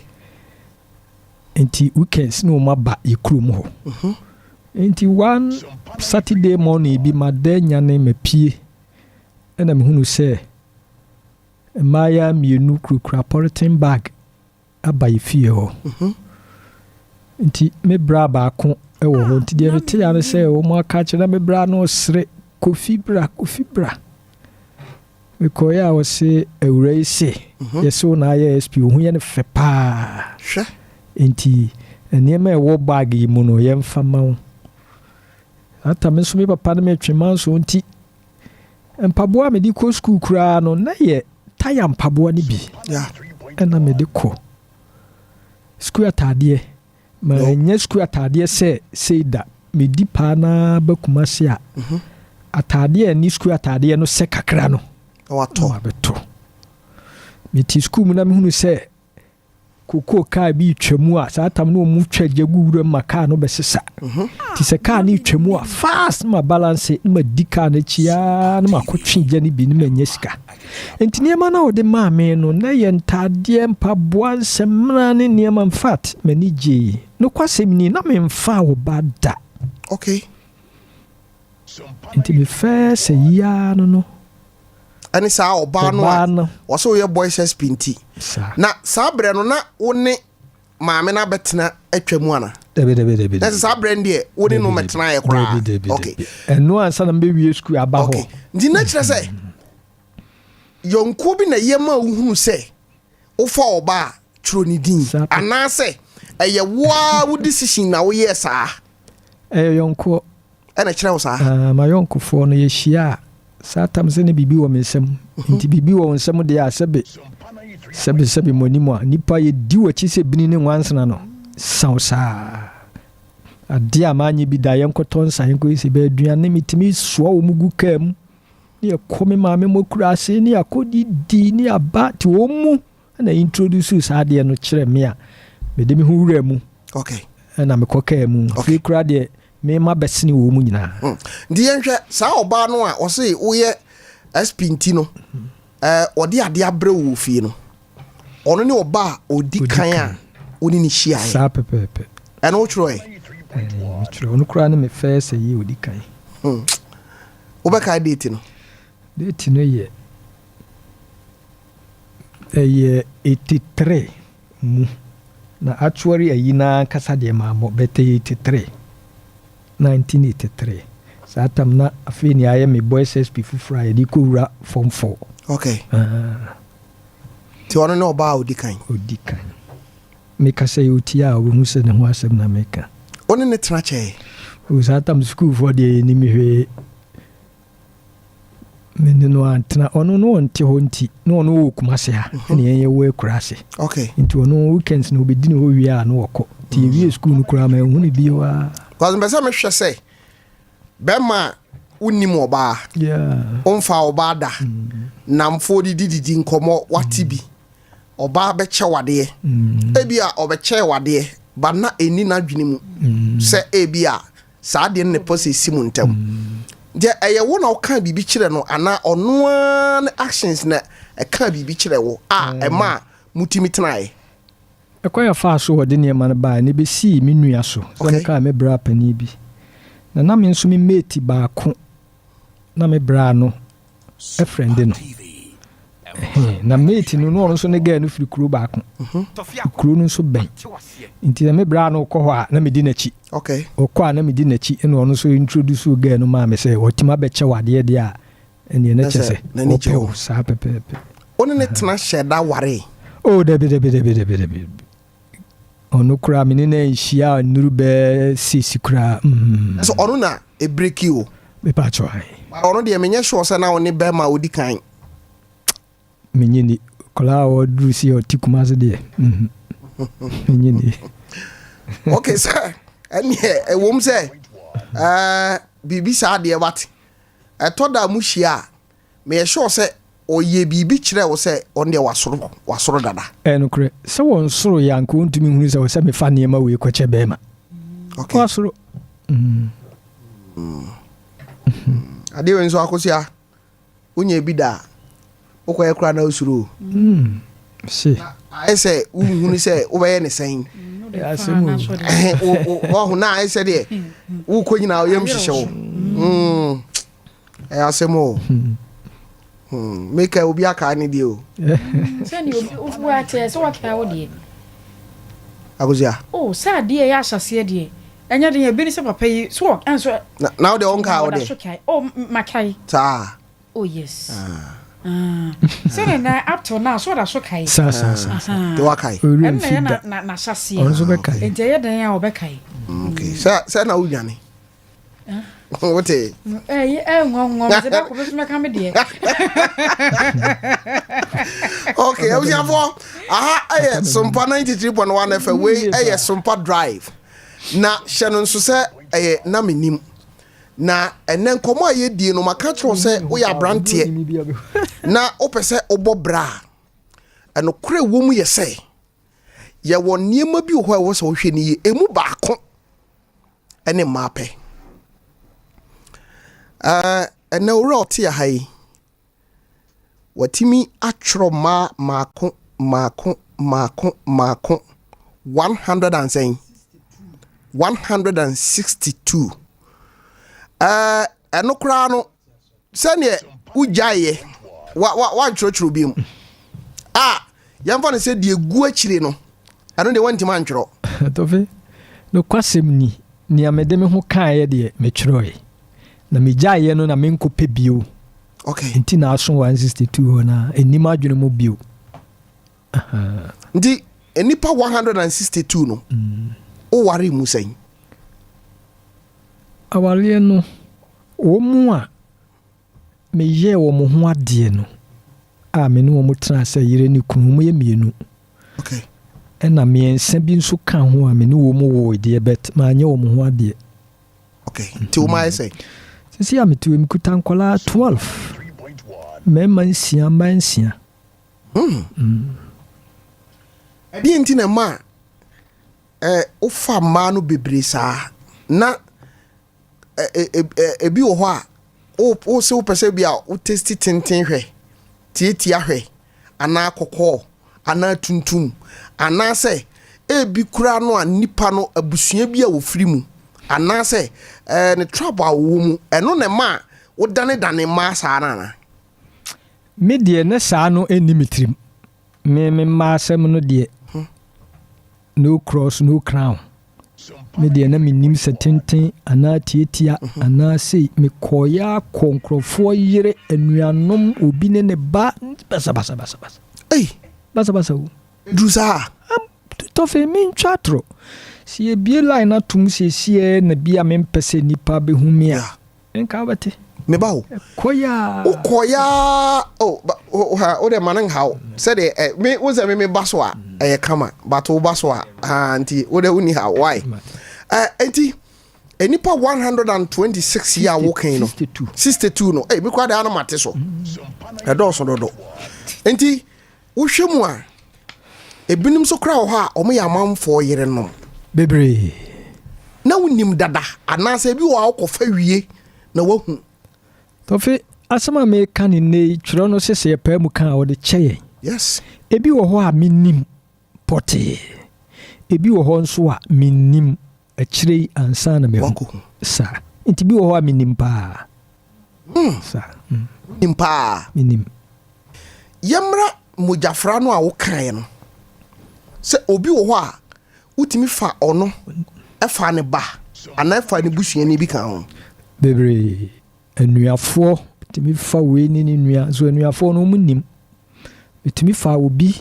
Nti weekends na wɔn aba yɛ kurom hɔ. Mm -hmm. Nti one Saturday morning bi ma dɛ nyane ma pie ɛna mehunu sɛ mmaayewa mmienu kurakura polythene bag aba yɛ fie hɔ. Nti me bra baako wɔ hɔ. Nti deɛ mete ya ne sɛ wɔn aka akyerɛ na me bra no resere Kofi bra, Kofi bra. Mekɔeɛ a ɔse awura yi se yɛse wo na ayɛ SP, wo ho yɛ no fɛ paa. Hwɛ. Nti nneɛma a ɛwɔ bag yi mu no yɛmfa ma wo. Ata me nso me papa ne me twe manso nti mpaboa a mede kɔ sukuu koraa no na yɛ taya mpaboa no bi na mede kɔ sukuu ataadeɛ. Manyɛ sukuu ataadeɛ sɛ sei da. Medi paa no ara ba Kumasi a, mhm. ataadeɛ a ɛne sukuu ataadeɛ no sɛ kakra no, na wabɛtɔ. Mete sukuu mu na mehunu sɛ Kokoo kaa bi retwa mu a, saa tam no wɔn twa gya gu wuram ma kaa no bɛsesa. Mhm. Nti sɛ kaa no retwa mu a, fast na ma balance na ma di kaa no akyi ara na ma kɔtwe gya no bi na ma nya sika. Nti nneɛma no a wɔde maa me no, na yɛ ntaadeɛ, mpaboa, nsɛmina ne nneɛma. In fact, m'ani gyee. Nokwasɛm ni, na memfaa wo ba da. Okay. Nti me first ayi ara no no. Ɛne saa ɔbaa no a wɔsɛ woyɛ boys SP nti. Na saa berɛ no na wo ne maame no abɛtena atwa mu ana? Dabi dabi dabi. Na saa berɛ no deɛ wo ne no mɛtena yɛ koraa. Dabi dabi dabi. Ɛno ansa na mbɛwie sukuu aba hɔ. Okay. Nti na kyerɛ sɛ yɔnkuo bi na ɛyɛ ma wohunu sɛ wofa ɔbaa a twerɛ ne din anaasɛ ɛyɛ wo ara wo decision na woyɛɛ saa? Ɛyɛ yɔnkoɔ. Ɛna ɛkyerɛ wo saa? Ah, m'ayɔnkofoɔ no yɛhyia a, saa tam sɛ ne biribi wɔ me nsam. Mhm. Nti biribi wɔ wo nsam deɛ a sɛbe sɛbe sɛbe mo anim a nipa yɛdi w'akyi sɛ bini ne nwansena no saw saa. Adeɛ a manyɛ bi da yɛnkɔtɔ nsa yɛnkɔyɛ sɛ bɛyɛ aduane metumi soa wɔ mu gu kaa mu ne yɛkɔ me maame mo akuraase ne yɛakɔdidi ne yɛaba nti wɔn mu na introduce saa adeɛ no kyerɛ me a mede me ho wura mu okay. ɛna mekɔ kaa mu okay. afei koraa deɛ mema bɛsene wɔ mu nyinaa hmm. Nti yɛnhwɛ saa ɔbaa no a ɔse woyɛ SP nti no eh, ɔde adeɛ abrɛ wo fie no ɔno ne ɔbaa a ɔdi kan a wo ne ne hyiaeɛ saa pɛpɛɛpɛ ɛno wotwerɛɛ metwerɛ ɔno koraa ne me first ayi ɔdi kan hmm. Wobɛkae date no? Date no yɛ ɛyɛ 83 mu. Na actually ayi no ankasa deɛ mammɔ but ɛyɛ 83. 1983. Saa tam na afei nea ayɛ me boys SP foforɔ a yɛde kɔwura form 4. Okay. Ah. Nti ɔno ne ɔbaa a ɔdi kan? Ɔdi kan. Meka sɛ ɔtie a ɔbɛhu sɛ ne ho asɛm na meka. Wo ne no tena kyɛe? O, saa tam sukuufoɔ deɛ yɛnnim hwee. Me ne no antena. Ɔno no ɔnte hɔ nti, na ɔno wɔ Kumase ha, mhm. ɛna yɛn yɛwɔ Akuraase. Okay. Nti ɔno weekends na ɔbɛdi ne hɔ wie a na ɔkɔ. Nti yɛwie sukuu no koraa ma ɛhu no bio a. Because mpɛ sɛ mehwɛ sɛ bɛrima a wonim ɔbaa, womfa ɔbaa da, mm. namfoɔ didididi nkɔmmɔ wate bi. Ɔbaa bɛkyɛ wo adeɛ. Ebia ɔbɛkyɛɛ wo adeɛ but na ɛnni n'adwene mu sɛ ebia saa adeɛ no na ɛpɛ sɛ ɛsi mo ntam. Nti ɛyɛ wo na wokaa biribi kyerɛ no anaa ɔno ara ne actions na ɛkaa biribi kyerɛ wo a ɛmaa motumi tenaeɛ? Ɛkwan a ɔfaa so ɔde nneɛma no baeɛ no, ɛbɛsii me nua so. Sɛ mekaa me bra panin bi. Na na me nso me mate baako na me bra no frɛnde no. Na mate no, na ɔno nso ne girl no firi kuro baako. Mhm. Kuro no nso bɛn. Nti na me bra no kɔ hɔ a, na medi n'akyi. Ɔkɔ a na medi n'akyi, ɛna ɔno nso introduce girl no maa me sɛ ɔtumi abɛkyɛ wo adeɛ deɛ a, ɛneɛ na kyɛ sɛ ɔpɛ wo saa pɛpɛɛpɛ. Wo ne ne tena hyɛ da waree? Oh, dabi, dabi, dabi, dabi, dabi. Ɔno koraa me ne no anhyia nnuru bɛɛ six koraa. Mm. So ɔno na ebreki o? Mepa kyɛw ae. But ɔno deɛ menyɛ sure sɛ na wo ne bɛrima a odi kan. Menye ni. Kɔlaa a ɔduru si ɔte Kumasi deɛ. Mm. Menye ni. Okay sɛ ɛneɛ ɛwom sɛ ɛɛ biribi saa deɛ but ɛtɔ da a mo hyia a meyɛ sure sɛ ɔyɛ biribi kyerɛɛ wo sɛ ɔno deɛ wasoro, wasoro dada. Ɛyɛ nokorɛ, sɛ wɔnsoro yɛ a anka wɔntumi nhunu sɛ ɛwɔ sɛ mefa nneɛma wei kɔkyɛ bɛrima. Okay. Wasoro. Mm. Mm. Adeɛ wei nso Akosua, wonya bi da a, wokɔyɛ koraa na wosuro o. Mm. Se. Ayɛ sɛ wohunu sɛ wobɛyɛ ne sɛn. Asɛm o. Ɔho na ayɛ sɛ deɛ wokɔ nyinaa woyam hyehyɛ wo. Mm. Ɛyɛ asɛm o. Hmm. Meka obi akae ne deɛ o. Sɛdeɛ obi wofu akyɛ sɛ wakae wo deɛ. Akosua. Oh, sɛ adeɛ ɛyɛ ahyɛseɛ deɛ ɛnyɛ den ebi ne sɛ papa yi so wɔ ɛnso. Na na wo deɛ wonkae wo deɛ. So kae. Oh, makae. Saa. Oh yes. Ah. Ah. Sɛ ne na up till now so ɔda so kae. Saa saa saa. De wakae. Ɛno na ɛyɛ na na n'ahyɛseɛ. Ɔno nso bɛkae. Nti ɛyɛ den a ɔbɛkae. Okay. Sɛ sɛ na wodwane. wote ok abusuafoɔ aha ɛyɛ sompa 93.1 fm wei ɛyɛ sompa drive na hyɛ no nso sɛ ɛyɛ na menim na ɛnɛ nkɔmmɔ a yɛdie no maka kyerɛ wo sɛ woyɛ aberanteɛ na wopɛ sɛ wobɔ bra a ɛnokorɛ wɔ mu yɛ sɛ yɛwɔ nneɛma bi wɔ hɔ a ɛwɔ sɛ wohwɛ no yie ɛmu baako ne mmaa pɛ. Ɛɛ ɛnɛ owura a ɔte ha yi, watumi atwerɛ mmaa mmaako mmaako mmaako mmaako 100 and sɛn 162. Ɛɛ ɛno koraa no sɛdeɛ wogyaeɛ wa wa wantwerɛtwerɛ bi mu a yɛmfa no sɛ deɛ gu akyire no ɛno deɛ wantumi antwerɛ. Tɔfe, nokwasɛm ni, nea mede me ho kaeɛ deɛ metwerɛe, na megyaeɛ no na menkɔpɛ bio. Okay. Nti na aso 162 hɔ no a, ɛnni m'adwene mu bio. Nti nnipa 162 no, woware mu sɛn? Awareɛ no, Wɔn a meyɛɛ wɔn ho adeɛ no a me ne wɔn tenaa sɛ yere ne kunu, wɔyɛ mmienu. Okay. Ɛna mmiɛnsa bi nso ka ho a me ne wɔn woe deɛ but manyɛ wɔn ho adeɛ. Okay. Nti wɔn ayɛ sɛ? Sisi a mete hɔ yi, mekuta nkwadaa 12. Mmarima nsia, mmaa nsia. Hmm. Ɛdeɛ nti na ɛma eh, wofa mmaa no bebree saa na ebi wɔ hɔ a wo se wopɛ sɛ bi a wo testi tenten hwɛ, tiatia hwɛ, anaa kɔkɔɔ, anaa tuntum, anaasɛ ebi koraa no a nipa no abusua bi a wɔfiri mu, anaasɛ ɛɛ ne tribe a wɔwɔ mu, ɛno na ɛma a wodanedane mmaa saa no anaa? Me deɛ ne saa no nni me tirim. Me me mma asɛm no deɛ no cross no crown. Me deɛ na mennim sɛ tenten anaa tiatia anaa sei. Mekɔeɛ ara kɔ nkurɔfoɔ yere, anuanom, obi ne ne ba, basabasabasabasa. Ei! Basabasa o. Duru saa? Tɔfe, mentwa atorɔ. Sɛ yɛbue line no atom seesei na bi a mempɛ sɛ nnipa bɛhu me a, Nka wobɛte. Me ba o. Kɔ yaa. Wokɔ yaa o ba o ha o de ma no nha wo sɛdeɛ ɛ me wo sɛ me me ba so a ɛyɛ kama but wo ba so a ha nti wo de wonni ha why ɛ nti nnipa 126 yi a wokan no 62 no ɛ mi kora de ano mate so ɛdɔɔso dodo nti Wohwɛ mu a, ebinom nso koraa wɔ hɔ a wɔyɛ amanfoɔ yerenom. Bebree. Na wonim dada anaasɛ ebi wɔ hɔ a wokɔfa wie na woahu. Tɔfe, asɛm a mereka no nnɛ yi, twerɛ no se sɛ yɛpae mu ka a, ɔde kyɛ yɛn. Yes. Ebi wɔ hɔ a mennim pɔtee. Ebi wɔ hɔ nso a mennim, akyire yi ansa na mahu. Woakɔhu. Saa. Nti bi wɔ hɔ a menim paa. Saa. Mm. Wonim paa. Menim. Yɛmmra mogyafra no a wokaeɛ no. Sɛ obi wɔ hɔ a, wotumi fa ɔno fa ne ba anaa fa ne busuani bi ka ho. Bebree. Anuafoɔ tumi fa wei ne ne nua. So anuafoɔ no wɔn nim. Metumi fa obi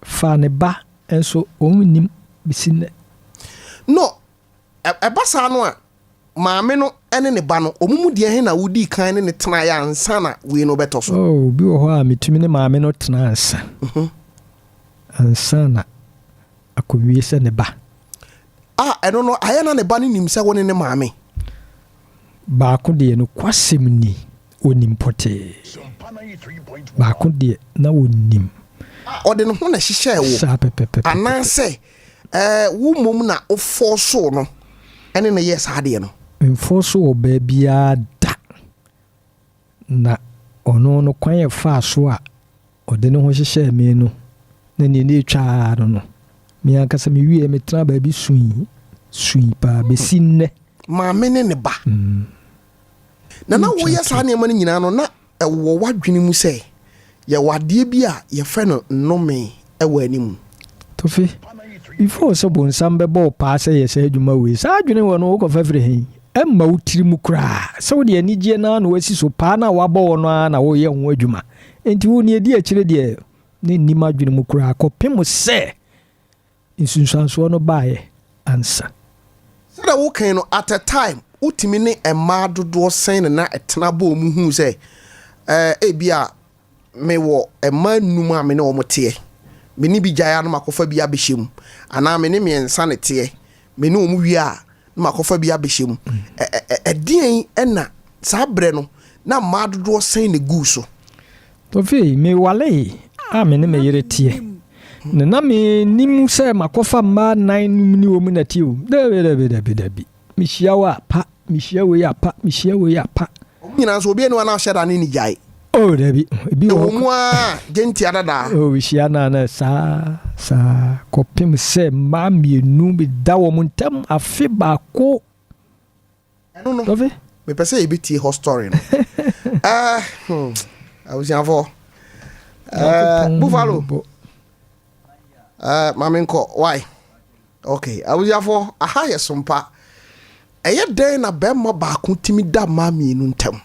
fa ne ba nso wɔn nim bɛsi nnɛ. No, ɛba saa no a, maame no ne ne ba no, wɔn mu deɛ he na wodii kan ne no tenaeɛ ansa na wei no bɛtɔ so? Oh, obi wɔ hɔ a metumi ne maame no tena ansa. Ansa na akɔwie sɛ ne ba. A, ɛno no, ayɛ na ne ba no nim sɛ wo ne ne maame? Baako deɛ, nokwasɛm ni, ɔnim pɔtee. Baako deɛ, na ɔnim. A, ɔde ne ho na ɛhyehyɛɛ wo? Saa pɛpɛpɛpɛpɛ. Anaasɛ ɛɛ, wo mmom na wofɔɔsoo no ne no yɛɛ saa adeɛ no? Memfɔɔsoo ɔbaa biara da. Na ɔno no, kwan a ɛfaa so a ɔde ne ho hyehyɛɛ me no, na nea na etwa ara no no, me ankasa miwiei, metenaa baabi sui, sui paa besi nnɛ. Maame ne ne ba. Na na woyɛ saa nneɛma no nyinaa no, na ɛwɔ w'adwene mu sɛ yɛwɔ adeɛ bi a yɛfrɛ no nnome wɔ anim. Tofi, before sɛ bonsam bɛbɔ wo paa sɛ yɛ saa adwuma wei, saa adwene wɔ no wokɔfa firi he? Ɛmma wo tiri mu koraa sɛ wode anigyeɛ no ara na woasi so, paa no a woabɔ wɔ no ara na woreyɛ ho adwuma. Enti wo nea ɛdi akyire deɛ, na ɛnni m'adwene mu koraa kɔpem sɛ nsunsuansoɔ no baeɛ ansa. Sɛdeɛ wokae no, at a time, wotumi ne mmaa dodoɔ sɛn na na ɛtena bɔɔ mu huu sɛ ɛɛ ebia mewɔ mmaa nnum a me ne wɔn teɛ, me ne bi gyae a na makɔfa bi abɛhyɛ mu, anaa me ne mmiɛnsa na ɛteɛ, me ne wɔn wie a na makɔfa bi abɛhyɛ mu. Ɛdeɛn na saa berɛ no na mmaa dodoɔ sɛn na ɛguu so? Afei mewaree a me ne me yere teɛ, na na mennim sɛ makɔfa mmaa nnan no mu ne wɔn na ɛteɛ o. Dabi, dabi, dabi, dabi. Mehyia wo a, pa, mehyia wei a, pa, mehyia wei a, pa. Wɔn nyinaa nso, obiara nni hɔ a na ɔhyɛ da ne no gyae. Oh, dabi, ebi wɔ hɔ. Ɛwɔ mu ara, gyentia dada. Oh, mehyia no a na saa, saa, kɔpem sɛ mmaa mmienu beda wɔn ntam afe baako. Ɛno no, mepɛ sɛ yɛbɛtie hɔ story no. Eh, hmm, abusuafoɔ. Eh, Buffalo. Eh, ma menkɔ, why? Ok, abusuafoɔ, aha yɛ sompa. Ɛyɛ dɛn na bɛrima baako tumi da mmaa mmienu ntam?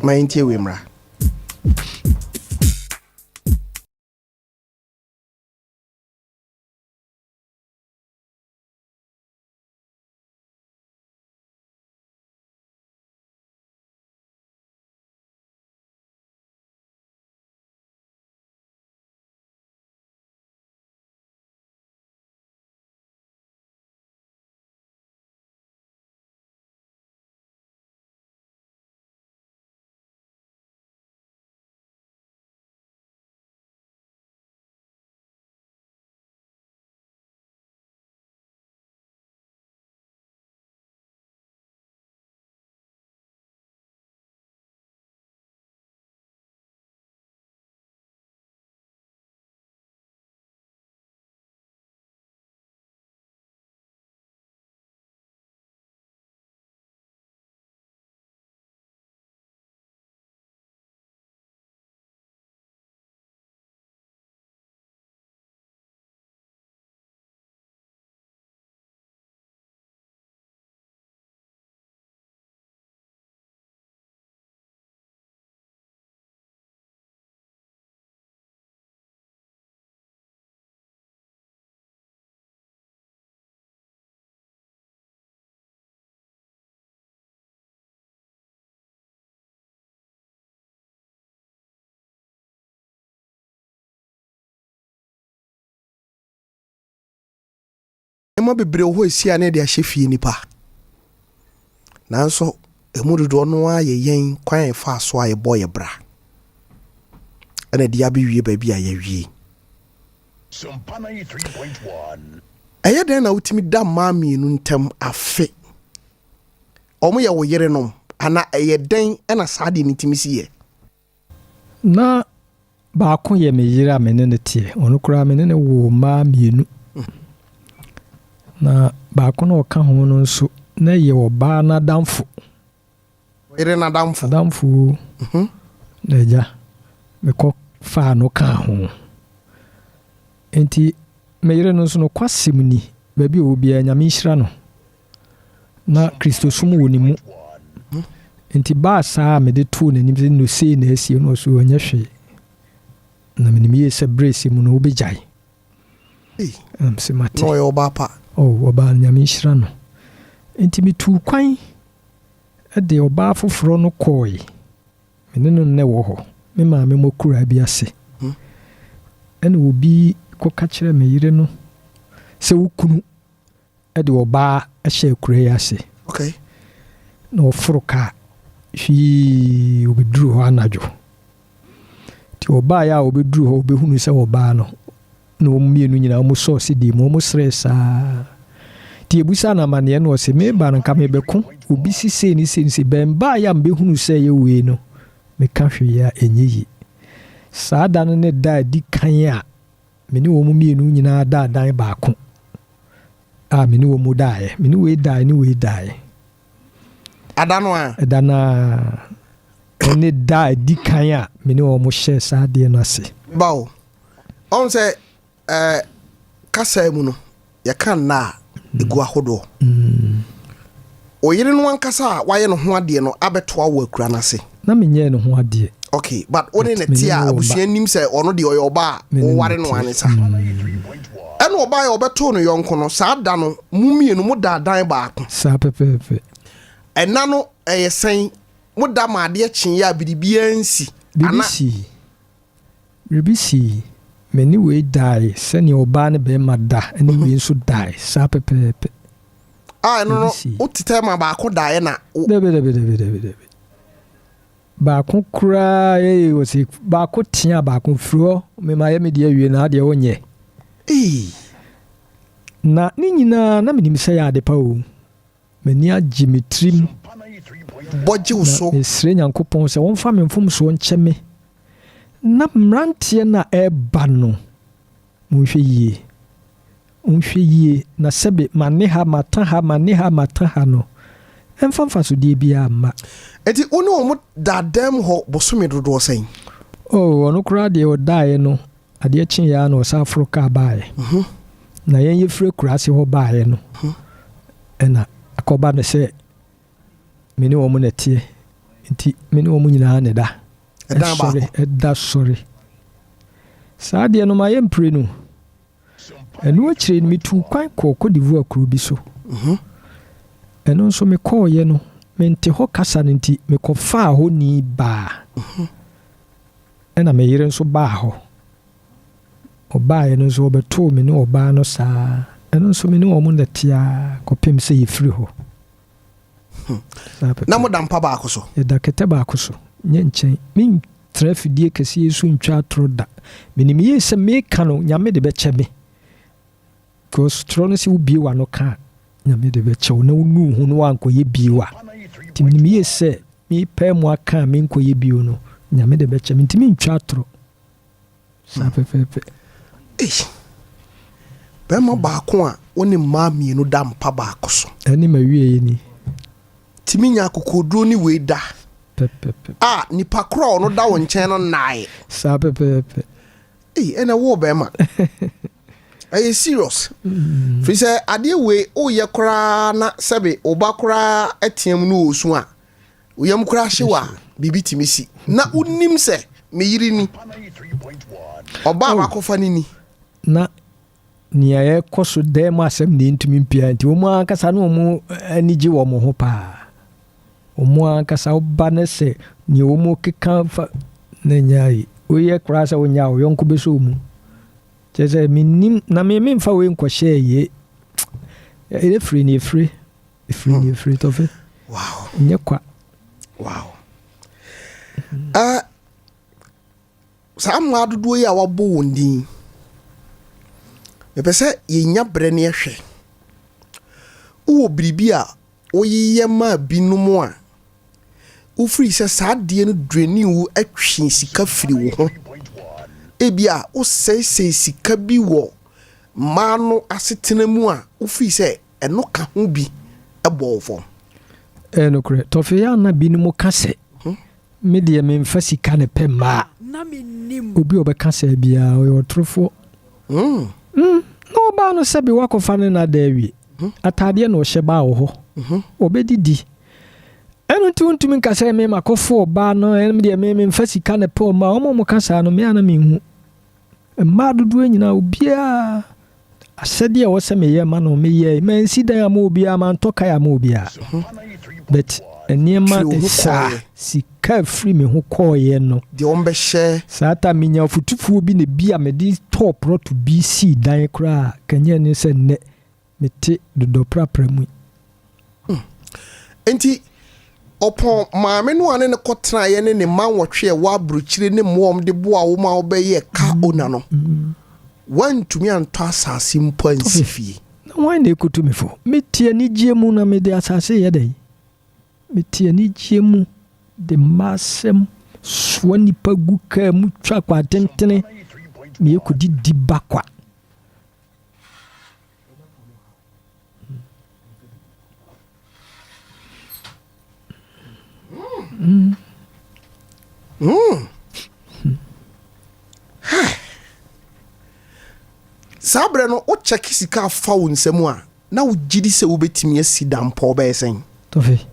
Ma yɛntie wei mmra. Nneɛma bebree wɔ hɔ a ɛsi a na yɛde ahyɛ fie nnipa. Nanso ɛmu dodoɔ no ara yɛ yɛn kwan a yɛfaa so a yɛbɔɔ yɛn bra ɛna ɛde abɛwie baabi a yɛawie. Ɛyɛ dɛn na wotumi da mmaa mmienu ntam afe? Wɔn yɛ wo yerenom anaa ɛyɛ dɛn na saa deɛ no tumi si yɛ? Na. Baako yɛ me yere a me ne no teɛ. Ɔno koraa me ne no woo mmaa mmienu. Na baako no a ɔka ho no nso, na ɛyɛ ɔbaa no adamfo. Yere no adamfo? Adamfo o. Na agya, mekɔ faa no kaa ho. Enti me yere no nso nokwasɛm ni, baabi a ɔwɔ biara Nyame nhyira no. Na Kristosom wɔ ne mu. Enti baa saa a mede too n'anim sɛ no sei na asie no ɔso ɔnyɛ hwee. Na menim yie sɛ berɛ ɛsɛ mu no wobɛgyae. Ɛna mese mate. Na ɔyɛ ɔbaa pa. Oh, ɔbaa no Nyame nhyira no. Enti metuu kwan de ɔbaa foforɔ no kɔɔe. Me ne no nnɛ wɔ hɔ, me maame mo akuraa bi ase. Ɛna obi kɔka kyerɛɛ me yere no sɛ wo kunu de ɔbaa hyɛ akuraa yi ase. Okay. Na ɔforo kaa hwii ɔbɛduru hɔ anadwo. Nti ɔbaeɛ a ɔbɛduru hɔ ɔbɛhunu sɛ ɔbaa no na wɔn mmienu nyinaa wɔn sɔɔ sedie mu, wɔn srɛɛ saa. Nti yɛbusaa no amaneɛ na ɔse, meba no nka mebɛko obi si sei ne sei ne sei, bɛn baeɛ a mebɛhunu sɛ ɛyɛ wei no, meka hwee a ɛnyɛ yie. Saa da no ne da a ɛdi kan a me ne wɔn mmienu nyinaa daa dan baako a me ne wɔn daeɛ. Me ne wei daeɛ ne wei daeɛ. Ada no a? Ɛda no a. Ɛne da a ɛdi kan a me ne wɔn hyɛɛ saa adeɛ no ase. Ba o, ɔhu sɛ ɛɛ kasa mu no yɛka nna a egu ahodoɔ. Oyere no ankasa a wayɛ ne ho adeɛ no abɛtoa wo akura no ase. Na menyɛɛ ne ho adeɛ. Okay, but wo ne ne te a abusua nim sɛ ɔno deɛ ɔyɛ ɔbaa a woware no ane sa. Ɛna ɔbaa yɛ ɔbɛtoo no yɔnko no saa da no mo mmienu mo da dan baako. Saa pɛpɛɛpɛ. Ɛna no ɛyɛ sɛn mo da ma adeɛ kyeeɛ a biribiara nsi ana. Biribi sii. Biribi sii. Me ne wei dae sɛdeɛ ɔbaa ne barima da ne wei nso dae saa pɛpɛɛpɛ. A ɛno no wo tetɛ ma baako daeɛ na wo. Dabi dabi dabi dabi dabi. Baako koraa ee ɔsi baako tea baako firi hɔ me ma yɛ me deɛ awie na adeɛ wonyɛ. Ee. Na ne nyinaa na menim sɛ yɛ ade pa o. M'ani agye me tirim. Bɔ gye wo so. Na mesrɛ Nyankopɔn sɛ ɔmfa me mfomsoɔ nkyɛ me. Na mmeranteɛ no a ɛreba no, monhwɛ yie. Monhwɛ yie na sɛbe mane ha, mata ha, mane ha, mata ha no, ɛmfa mfasodeɛ biara mma. Enti wo ne wɔn daa dan mu hɔ bosome dodoɔ sɛn? Oh, ɔno koraa deɛ ɔdaeɛ no, Adeɛ kyeeɛ ara na ɔsan foro kaa baeɛ. Na yɛn yɛfiri akuraase hɔ baeɛ no, ɛna akɔba no sɛ me ne wɔn na ɛteɛ. Nti me ne wɔn nyinaa na ɛda. Ɛsɔre, ɛda sɔre. Saa adeɛ no mayɛ mprenu. Ɛno akyire no metuu kwan kɔɔ Cote d'Ivoire kuro bi so. Ɛno nso mekɔɔeɛ no, mente hɔ kasa no nti mekɔfaa hɔ ni baa. Ɛna me yere nso baa hɔ. Ɔbaeɛ no nso ɔbɛtoo me ne ɔbaa no saa. Ɛno nso me ne wɔn na ɛte ara kɔpem sɛ yɛfiri hɔ. Saa pɛpɛ. Na moda mpa baako so? Yɛda kɛtɛ baako so, nyɛ nkyɛn. Mentra afidie kɛseɛ yi so ntwa atorɔ da. Menim yie sɛ meka no, Nyame de bɛkyɛ me. Because torɔ no sɛ wobie w'ano ka a, Nyame de bɛkyɛ wo na wonu wo ho na woankɔyɛ bio a. Nti menim yie sɛ mepae mu aka a menkɔyɛ bio no, Nyame de bɛkyɛ me. Nti mentwa atorɔ. Saa pɛpɛɛpɛ. Ei! Bɛrima baako a wo ne mmaa mmienu da mpa baako so. Ɛne m'awieɛ ni. Tumi nya akokoɔduro ne wei da. Pɛpɛpɛ. A nipa korɔ a ɔno da wo nkyɛn no nnae. Saa pɛpɛɛpɛ. Ei, ɛna wo bɛrima. Ɛyɛ serious. Firi sɛ adeɛ wei woyɛ koraa na sɛbe wo ba koraa team no wɔ su a, wo yam koraa hye wo a, biribi tumi si. Na wonim sɛ me yere ni, ɔbaa oh. wakɔfa no ni. Na nea ɛkɔ so dan mu asɛm na ɛntumi mpia nti wɔn ankasa ne wɔn ani gye wɔn ho paa. Wɔn ankasa woba ne sɛ nea wɔn keka fa na nyɛ ayi. Woyɛ koraa sɛ wonyɛ a wo yɔnko bɛsɔ wo mu. Kyerɛ sɛ mennim na me memfa wei nkɔhyɛɛ yie. Ɛfiri ne ɛfiri. Ɛfiri ne ɛfiri tɔfe. Wow. Nyɛ kwa. Wow. Uh, saa mmaa dodoɔ yi a wabɔ wɔn din mepɛ sɛ yɛnya berɛ ne ɛhwɛ wowɔ biribi a woyeyɛ maa binom a, wofiri sɛ saa adeɛ no draining wo twe sika firi wo ho. Ebia wosɛesɛe sika bi wɔ mmaa no asetena mu a wofii sɛ ɛno ka ho bi bɔ wo fam. Ɛyɛ nokorɛ. Tɔfee a na binom ka sɛ, Me deɛ memfa sika na ɛpɛ mmaa. Obi a ɔbɛka saa biara, ɔyɛ ɔtorofoɔ. Mm, na ɔbaa no sɛbe woakɔfa ne nna da awie. Ataadeɛ na ɔhyɛ baa wɔ hɔ. Ɔbɛdidi. Ɛno nti wontumi nka sɛ me makɔfo ɔbaa no, ɛno deɛ me memfa sika na ɛpɛ ɔmaa. Wɔn a wɔka saa no, me a na menhu. Mmaa dodoɔ nyinaa, obiara asɛdeɛ a ɛwɔ sɛ meyɛ ma no, meyɛe. Mansi dan amma obiara, mantɔ kae amma obiara. But nneɛma saa, sika firi me ho kɔɔeɛ no. Deɛ wɔbɛhyɛ. Saa ta menya afotufoɔ bi na bi a mede tɔɔ prɔto bi sii dan koraa, kanyɛ ne sɛ nnɛ Mete dodɔ prapra mu yi. Hmm. Enti, ɔpɔn maame no a ne no kɔtenaeɛ ne ne mma nwɔtwe a ɛwɔ aburokyire ne mmoa a wɔde boa wo ma wobɛyɛɛ car owner no, woantumi antɔ asase mpo ansi fie. Na hwan na ɛkɔtu me fo? Mete anigyeɛ mu na mede asase reyɛ dɛn? Mete anigyeɛ mu de m'asɛm soa nnipa gu kaa mu twa kwantentene na yɛkɔdidi ba kwa. Mm. Mm. Saa berɛ no wokyɛke sika afa wo nsam a na wogye di sɛ wobɛtumi asi dampɔw bɛyɛ sɛn? Tɔfe,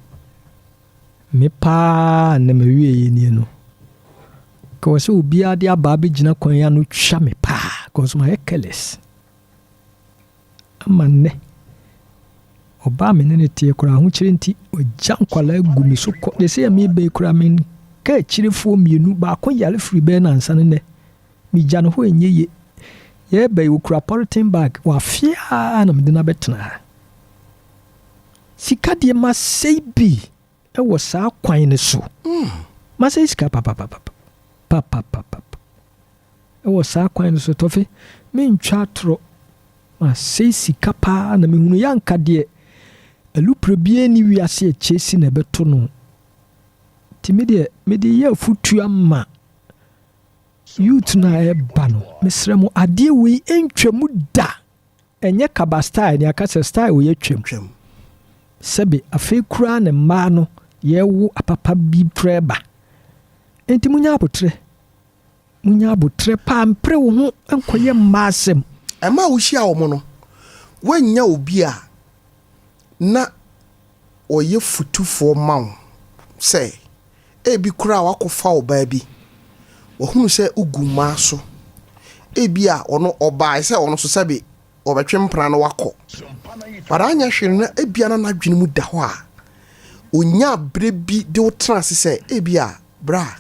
me paa na mawieɛ nie no, nka wɔ sɛ obiara de abaa bɛgyina kwan yi ano twa me paa, cause mayɛ careless. Ama nnɛ, ɔbaa me ne no teɛ koraa, ahokyerɛ nti, ɔgya nkwadaa gu me so kɔ. Deɛ sɛ meba yi koraa, menka akyirefoɔ mmienu, baako yare firi bɛyɛ nansa no nnɛ, megya no hɔ ɛnyɛ yie. Yɛreba yi, ɔkura polythene bag, wafe ara na mede no abɛtena ha. Sika deɛ masɛe bi wɔ saa kwan no so. Masɛe sika papapapa. Papapapa. Wɔ saa kwan no so. Tɔfe, mentwa atorɔ. Masɛe sika paa na mehunu yɛ anka deɛ alupre biara nni wiase a Chasey na ɛbɛto no. Nti me deɛ mede yɛ afotuo ama youth no a ɛreba no. Mesrɛ mo adeɛ wei ɛntwa mu da. Ɛnyɛ kaba style ne aka sɛ style wei atwam. Twam. Sɛbe afei koraa na mmaa no yɛrewo apapa bi koraa ba. Enti munya aboterɛ. Munya aboterɛ paa mpere wo ho nkɔyɛ mmaa asɛm. Ɛma a wohyia wɔn no, woannya obi a na ɔyɛ fotufoɔ ma wo sɛ Ebi koraa wakɔfa ɔbaa bi, wahunu sɛ wogu mmaa so. Ebi a ɔno ɔbae sɛ ɔno nso sɛbe ɔbɛtwe mpena no wakɔ. But anyɛ hwee no na ebia na n'adwene mu da hɔ a, onyaa berɛ bi de wo tena ase sɛ ebi a bra,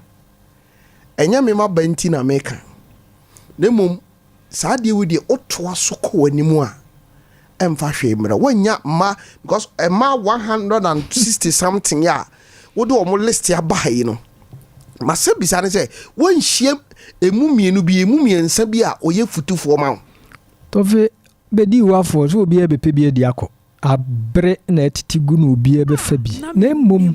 ɛnyɛ me maba nti na meka, na mmom Saa adeɛ wei deɛ wotoa so kɔ w'anim a ɛmfa hwee mmerɛ woannya mma because mma 160 something a wode wɔn list aba ha yi no masɛ bisa ne sɛ woanhyia emu mmienu bi emu mmiɛnsa bi a ɔyɛ futufoɔ ma wo. Tɔfe bɛdii w'afoɔ sɛ obiara bɛpɛ bi adi akɔ abere na atiti gu na obiara bɛfa bi na mmom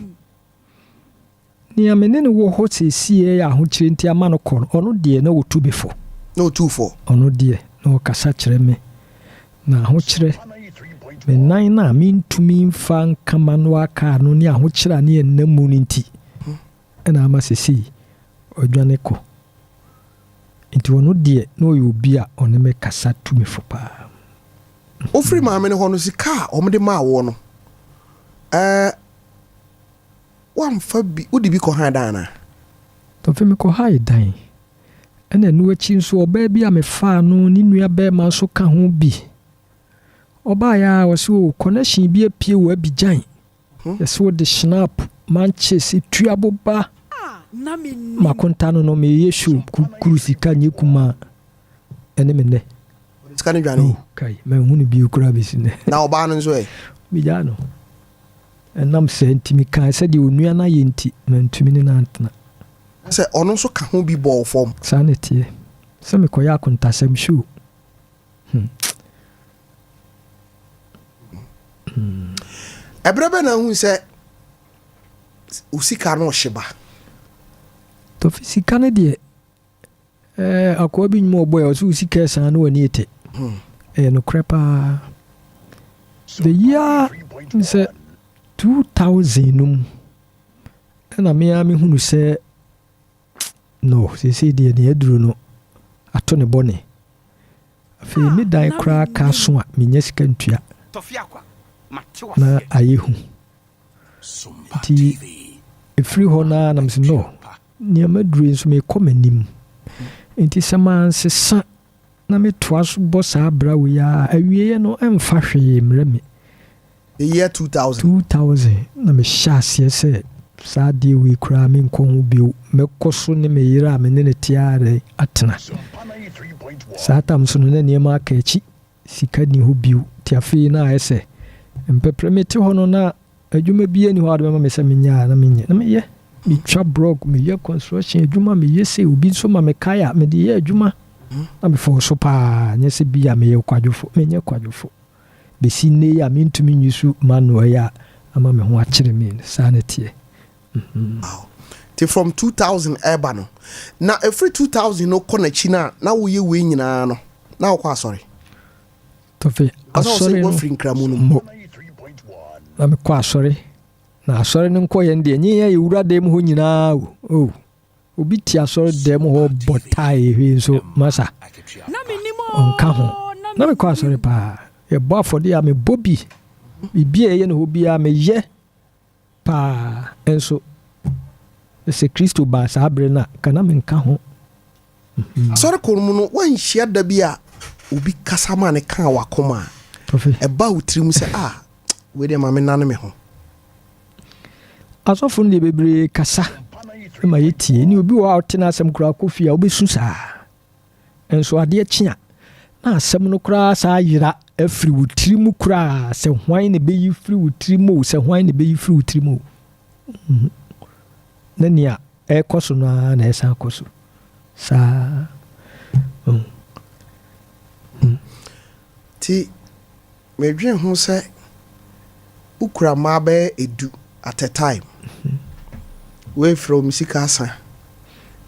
Nea me ne no wɔ hɔ seesei yɛ ahokyere nti ama no kɔ no, ɔno deɛ, na ɔtu me fo. Na ɔtu wo fo? Ɔno deɛ, na ɔkasa kyerɛ me. Na ahokyerɛ, me nan no a mentumi mfa nka manual car no ne ahokyerɛ a ne yɛn nna mu no nti na ama seesei ɔdwane kɔ. Nti ɔno deɛ, na ɔyɛ obi a ɔne me kasa tu me fo paa. Wofiri maame no hɔ no, sika a wɔde maa woɔ no, ɛɛ. Woamfa bi, wode bi kɔhaa dan anaa? Afei mekɔhae dan. Ɛna ɛno akyi nso ɔbaa bi a mefaa no ne nua barima nso ka ho bi. Ɔbaeɛ a ɔse o connection bi apue wɔ Abidjan. Yɛse wode schnapp, manches, tua boba. Makonta no no meyɛ show kukuru sika nyɛ kumaa ɛne me nnɛ. Sika no dwane. Oh, kai, manhu no bio koraa bɛsi nnɛ. Na ɔbaa no nso ɛ? Megyaa no. Ɛnam saa nti, mekae sɛ deɛ onua no ayɛ nti, mantumi ne no antena. Sɛ ɔno nso ka ho bi bɔɔ fam. Saa na ɛteɛ. Sɛ mekɔyɛ akontasɛm show. Hmm. Hmm. Ɛberɛ bɛn na wohui sɛ wo sika no rehye ba? Tɔfi sika no deɛ. Ɛɛ akoa bi nnwuma ɔbɔɛ ɔsɛ wo sika ɛsan na w'ani ete. Ɛyɛ nokorɛ paa. The year sɛ 2000 no mu ɛna me ara mehunu sɛ no seesei deɛ nea aduro no ato ne bɔne. Afei me dan koraa ka so a menya sika ntua na ayɛ hu. Nti ɛfiri hɔ no ara na mesɛ no nea maduro yi nso mekɔ m'anim. Nti sɛ mansesa na metoa so bɔ saa bra wei a, awieeɛ no ɛmfa hwee mmrɛ me. The year 2000. 2000 na mehyɛ aseɛ sɛ saa adeɛ wei koraa menkɔ ho bio. Mɛkɔ so ne me yere a me ne no te ara atena. Saa tam so no na nneɛma aka akyi. Sika nni hɔ bio. Nti afei na ayɛ sɛ mpɛprɛ mete hɔ no na adwuma biara nni hɔ a wɔde bɛma me sɛ menyɛ a na menyɛ. Na meyɛ. Metwa brɔg, meyɛ construction adwuma, meyɛ sei, obi nso ma me kae a mede yɛ adwuma. Na mefɔɔ so paa, nyɛ sɛ bi a meyɛ kwadwofo. Menyɛ kwadwofo. Bɛsi nnɛ yi a mentumi nyi so manual yi a ama me ho akyere me no, saa na ɛteɛ. Wow. Nti from 2000 ɛreba no, na ɛfiri 2000 no kɔ n'akyi no a na woyɛ wei nyinaa no, na wokɔ asɔre? Tɔfe, asɔre no, wafiri nkramu no mu. Na mekɔ asɔre. Na asɔre no nkɔyɛ no deɛ, nye yɛn yɛwura dan mu hɔ nyinaa o. Oh. Obi te asɔre dan mu hɔ bɔ tae hwee nso, masa. Ɔnka ho. Na mekɔ asɔre paa. Yɛbɔ afɔdeɛ a mebɔ bi. Biribi a ɛyɛ no hɔ biara meyɛ paa. Nso sɛ Kristo baa saa bere no a, ka na menka ho. Asɔre kɔ no mu no, woanhyia da bi a obi kasa maa no kaa w'akoma a, ɛbaa wo tirim sɛ, ah, wei deɛ ma mennane me ho? Asɔfo no deɛ bebree kasa ma yɛtie. Ne obi wɔ hɔ a ɔte n'asɛm koraa kɔ fie a wobɛsu saa. Nso adeɛ kye a, na asɛm no koraa saa yera afiri wo tiri mu koraa sɛ hwan na ɛbɛyi firi wo tiri mu o, sɛ hwan na ɛbɛyi firi wo tiri mu o. Mhm. Na nea ɛrekɔ so no ara na ɛsan kɔ so saa. Mm. Mm. Ti Medwen ho sɛ wokura mmaa bɛyɛ edu at a time. Wei frɛ wo me sika asa.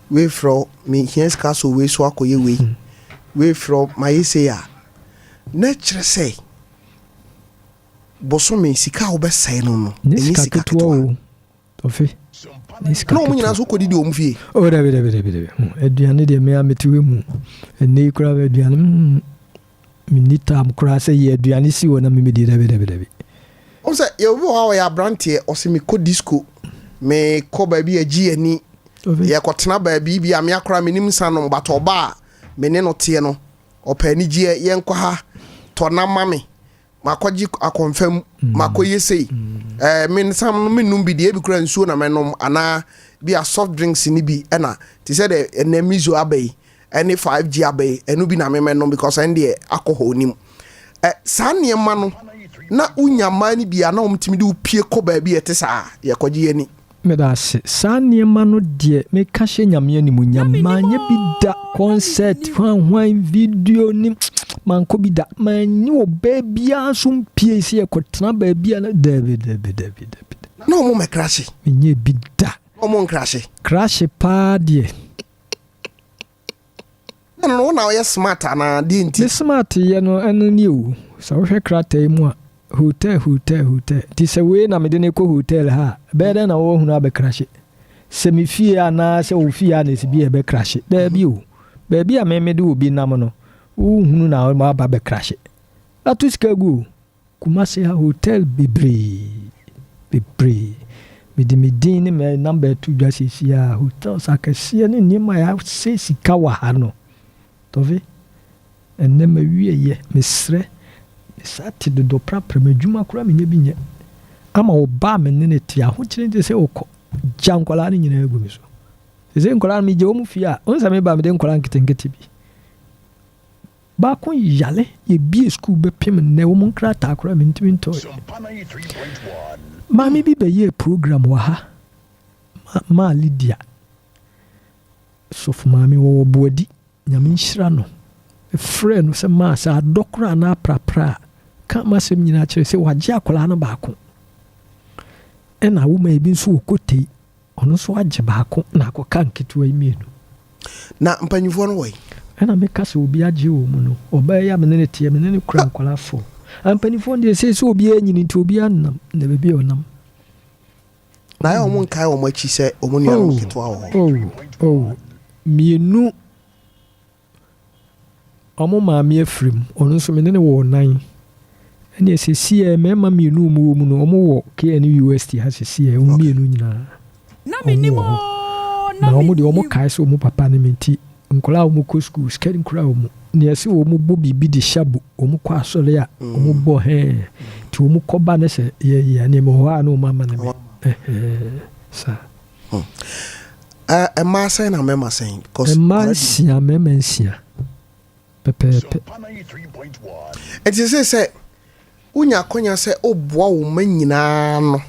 Wei frɛ wo mehia sika asɔ wei so akɔyɛ wei. Wei frɛ wo mayɛ sei a. Na ɛkyerɛ sɛ bosome sika a wobɛsɛe no no, ɛnyɛ sika ketewa. Ɔfe ne sika. Na wɔn nyinaa nso kɔdidi wɔn fie. Oh dabi dabi dabi dabi. Hmm, aduane deɛ me a mete wɔ mu. Ɛnɛ yi koraa aduane hmm, menni tam koraa sɛ yɛ aduane si hɔ na memedi dabi dabi dabi. Wɔn sɛ yɛ obi wɔ hɔ a ɔyɛ aberanteɛ ɔsɛ mekɔ disco mekɔ baabi agye ani yɛkɔtena baabi bi a me akora menim nsa nom but ɔba a me ne no teɛ no ɔpɛ anigyeɛ yɛnkɔ ha tɔ nam ma me makɔgye akɔmfam makɔyɛ sei ɛɛ me nsam no menum bi deɛ ebi kura nsuo na mɛnom anaa bi a soft drinks ni bi ɛna te sɛ deɛ ɛnɛ mizo aba yi ɛne 5G aba yi ɛno bi na me mɛnom because ɛn deɛ alcohol nim ɛ saa nneɛma no na wonya mmaa no bi a na wɔn tumi de wopie kɔ baabi a ɛte saa yɛkɔgye yɛn ani. Meda ase. Saa nneɛma no deɛ meka hyɛ Nyame animuonyam. Manyɛ bi da. Concert, hwan hwan, video ne mankɔ bi da. Mannye ɔbaa biara nso mpie sɛ yɛkɔtena baabi a na dabi dabi dabi dabi. Na wɔn mmɛkrahye. Menyɛɛ bi da. Na wɔn nkrahye. Krahye paa deɛ. Ɛno no wo na woyɛ smart anaa deɛ nti? Me smart yɛ no ɛno nie o, sɛ wohwɛ krataa yi mu a, hotel hotel hotel, nti sɛ wei na mede no rekɔ hotel ha a, ɛbɛyɛ dɛn na woahunu abɛkrahye? Sɛ me fie anaa sɛ wo fie a na ɛsi bi a ɛbɛkrahye? Daabi o, baabi a me mede obi nam no, wohunu na waba abɛkrahye. Ato sika gu o. Kumasi ha hotel bebree bebree mede me din ne me number to dwa seesei a hotels akɛseɛ ne nneɛma a yɛasɛ sika wɔ ha no tɔfe ɛnnɛ mawie yɛ mesrɛ mesa te dodɔ prapra m'adwuma koraa menya bi nyɛ ama ɔbaa me ne ne te ahokyere nti sɛ ɔkɔ gya nkwadaa no nyinaa gu me so sɛ nkwadaa no megya wɔn fie a wɔn sɛ meba mede nkwadaa nketenkete bi Baako yare yɛbie sukuu bɛpem nnɛ wɔn nkrataa koraa mentumi ntɔe. Maame bi bɛyɛɛ program wɔ ha ma maa Lydia sɔfo maame wɔwɔ Boadi Nyame nhyira no. Mefrɛɛ no sɛ maa sɛ adɔ koraa anaa aprapra a ka m'asɛm nyinaa kyerɛ sɛ wagye akwadaa no baako ɛna woma ebi nso wɔ kotei ɔno nso agye baako na akɔka nketewa yi mmienu. Na mpanyinfoɔ no wɔ he? Ɛna meka sɛ obi agye wɔn mu no, ɔbaa yi a me ne no teɛ, me ne no kura nkwadaa fo. Mpanimfoɔ no deɛ seesei obiara anyini nti obiara nnam na baabi a ɔnam. Na ayɛ wɔn nkae wɔn akyi sɛ wɔn nuanom oh, nketewa wɔ hɔ. Oh, oh, mmienu wɔn maame afiri mu, ɔno nso me ne no wɔ nan. Ɛnna seesei mmarima mmienu a wɔwɔ mu no, wɔwɔ KNUST ha seesei, wɔn mmienu nyinaa. Wɔn wɔ hɔ. Na wɔn deɛ wɔn kae sɛ wɔn papa ne me nti, nkwadaa a wɔkɔ sukuu, sika nkura wɔn. Nea ɛsɛ wɔn bɔ biribi de hyɛ abo, wɔn kɔ asɔre a, wɔn bɔ hɛn. Nti wɔn kɔ ba ne sɛ yɛ yɛ nneɛma wɔ hɔ a na wɔn ama ne me. Ɛhɛn, saa. Hmm. Mmaa sɛn na mmarima sɛn? Mmaa nsia, mmarima nsia. Pɛpɛɛpɛ. Nti sɛ sɛ wonya akwanya sɛ woboa wo mma nyinaa no,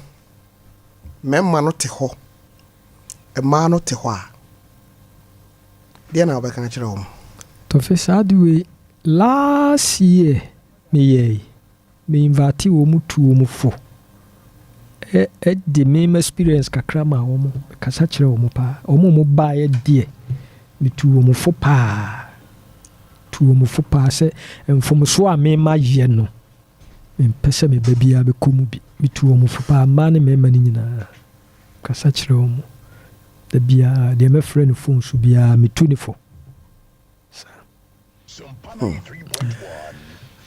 mmarima no te hɔ, mmaa no te hɔ a, deɛ na wobɛka akyerɛ wɔn? Tɔfe saa de wei last year meyɛe. Me invite wɔn tu wɔn fo de me m'experience kakra maa wɔn, me kasa kyerɛɛ wɔn paa. Wɔn a wɔn baeɛ deɛ, me tuu wɔn fo paa, tuu wɔn fo paa sɛ mfomsoɔ a me mayɛ no, me mpɛ sɛ me ba biara bɛkɔ mu bi. Me tuu wɔn fo paa, mmaa ne mmarima no nyinaa, kasa kyerɛ wɔn. Da biara, deɛ mɛfrɛ no phone so biara, me tu ne fo. Saa. Hmm.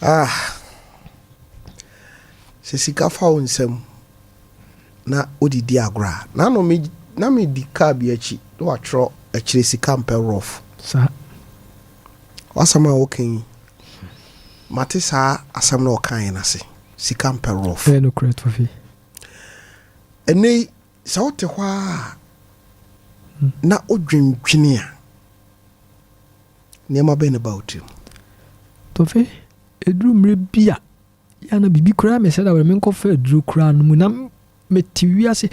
Ah. Sɛ sika fa wo nsam na wode di agorɔ a, na no me na medi kaa bi akyi na watwerɛ akyire sika mpɛ rough. Saa. W'asɛm a woka yi, mate saa asɛm na ɔkaeɛ no ase. Sika mpɛ rough. Ɛyɛ nokorɛ Tɔfi. Ɛnɛ yi, sɛ wote hɔ a na wodwendwene a, Nneɛma bɛn na ɛba wo tirim? Tɔfe, ɛduru mmerɛ bi a, yɛ a na biribi koraa me sɛ da menkɔfa aduro koraa no mu na mete wiase.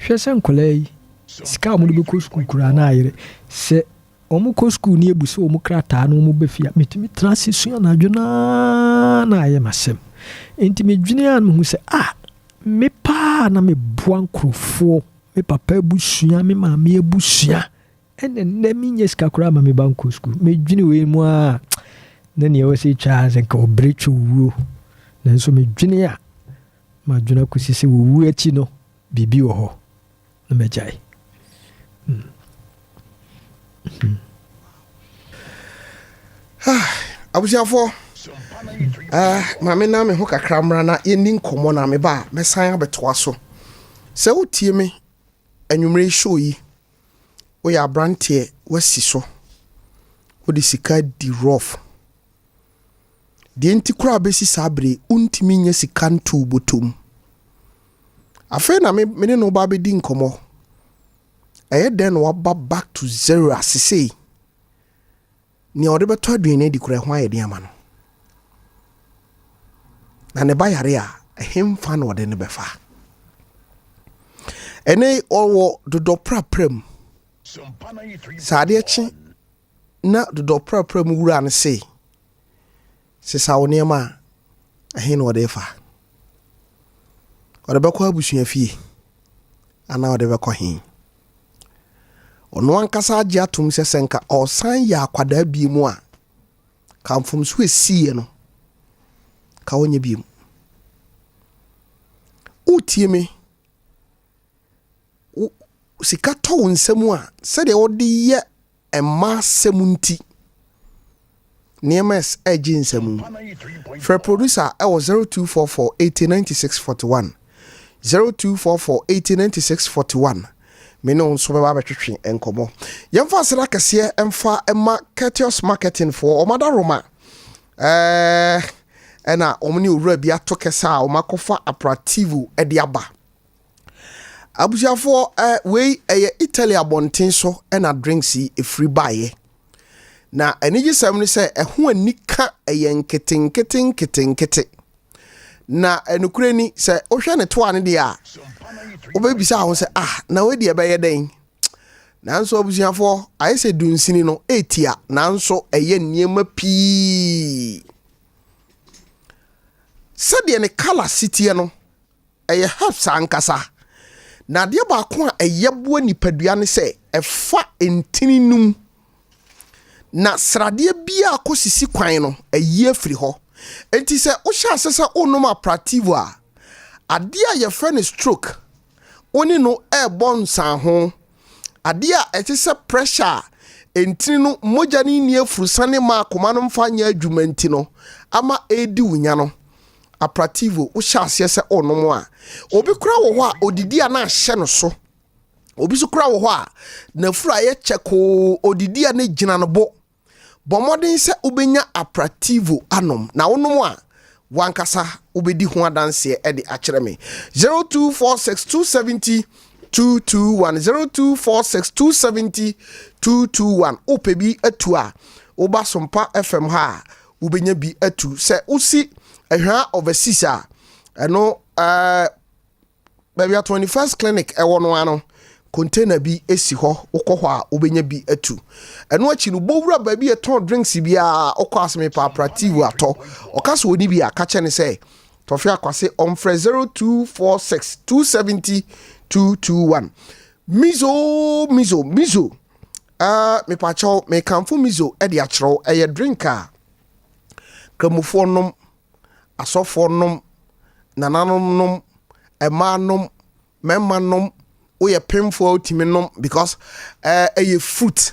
Hwɛ sɛ nkwadaa yi, sika a wɔde bɛkɔ sukuu koraa na ayere. Sɛ wɔkɔ sukuu ne yɛbu sɛ wɔn krataa na wɔba fie a, metumi tena ase sua anadwo no ara na ayɛ m'asɛm. Enti medwene a na mehu sɛ, ah, me paa na meboa nkurɔfoɔ, me papa abusua, me maame abusua. Ɛna nnɛ mennya sika koraa ma me ba nkɔ sukuu. Medwene wei mu a, na nea ɛwɔ sɛ ɛtwa ara sɛ nka ɔbrɛ twa owuo. Nanso medwene a, madwene akɔsi sɛ wɔwu akyi no, biribi wɔ hɔ na magyae. Mm. Mm. Abusuafoɔ, uh, ma me na me ho kakra mmra na yɛnni nkɔmmɔ na meba a mɛsan abɛtoa so. Sɛ wotie me anwummere show yi, Woyɛ abranteɛ woasi so, wode sika di rough. Deɛ nti koraa bɛsi saa bere yi wontumi nya sika nto wo bɔtɔ mu. Afei na me me ne no ba bɛdi nkɔmmɔ. Ɛyɛ dɛn na waba back to zero asesei? Nea ɔde bɛtɔ aduane adi koraa ɛho ayɛ den ama no. Na ne ba yare a, ɛhemfa na ɔde no bɛfa? Ɛnɛ ɔwɔ dodɔprapra mu. Sɛ adeɛ kye na dodɔprapra mu wura no se, sesa wo nneɛma a, ɛhe na ɔde fa? Ɔde bɛkɔ abusua fie anaa ɔde bɛkɔ he? Ɔno ankasa agye atom sɛ sɛ nka ɔresan yɛ akwadaa bio mu a, ka mfomso a esiiɛ no, ka ɔnyɛ bio. Wotie me? Wo sika tɔ wo nsam a, sɛdeɛ wode yɛ mma asɛm nti, nneɛma ɛregye nsam. Frɛ producer ɛwɔ 0244 80 96 41. 0244 80 96 41. Me ne wo nso bɛba abɛtwetwe nkɔmmɔ. Yɛmfa aseda kɛseɛ mfa ma Courteous Marketing foɔ, wɔn adaworoma ɛɛ ɛna wɔn ne owura bi ato kɛsɛ a wɔn akɔfa Aprativo de aba. Abusuafoɔ eh, wei ɛyɛ Italy abɔnten so ɛna drinks yi ɛfiri baeɛ. Na anigyesɛm ne sɛ ɛho anika ɛyɛ nketenkete nketenkete. Na ɛnokorɛ ni sɛ wohwɛ ne toa no deɛ a wobɛbisa ho sɛ ah na wei deɛ ɛbɛyɛ dɛn? Nanso abusuafoɔ ayɛ sɛ dunsini no ɛtia nanso ɛyɛ nneɛma pii. Sɛdeɛ ne kala si teɛ no Ɛyɛ herbs ankasa. Na adeɛ baako a ɛyɛ boa nipadua ne sɛ ɛfa ntini no mu. Na sradeɛ biara a akɔsisi kwan no, ayi afiri hɔ. Enti sɛ wohyɛ ase sɛ worenom Aprativo a, adeɛ a yɛfrɛ no stroke, wo ne no rebɔ nsanho. Adeɛ a ɛte sɛ pressure a ntini no mogya no nni afurusane mma akoma no mfa nyɛ adwuma nti no ama ɛredi wo nya no, Aprativo, wohyɛ aseɛ sɛ worenom a, obi koraa wɔ hɔ a ɔdidi a na ahyɛ no so. Obi nso koraa wɔ hɔ a, n'afuru ayɛ kyɛkoo, odidi a na egyina no bo. Bɔ mmɔden sɛ wobɛnya Aprativo anom, na wonom a, w'ankasa wobɛdi ho adanseɛ de akyerɛ me. 0246 270 221 0246 270 221 Wopɛ bi atu a, woba Sompa FM ha a, wobɛnya bi atu. Sɛ wosi Ahwaa Overseas a, ɛno ɛɛ. Baabi a 21st Clinic wɔ no ara no, container bi si hɔ, wokɔ hɔ a wobɛnya bi atu. Ɛno akyi no, bɔ wura baabi a ɛtɔn drinks biara, wokɔ ase mepa aprativo atɔ. Ɔka sɛ ɔni bi a, ka kyerɛ no sɛ Tɔfe Akwase ɔmfrɛ 0246 270 221. Mizo, mizo, mizo. Uh, mepakyɛw, mekamfo mizo de akyerɛ wo. Ɛyɛ drink a Kramofoɔ nom asɔfoɔ nom, nananom nom, mmaa nom, mmarima nom, woyɛ pemfoɔ a wotumi nom because eh, ɛyɛ fruit.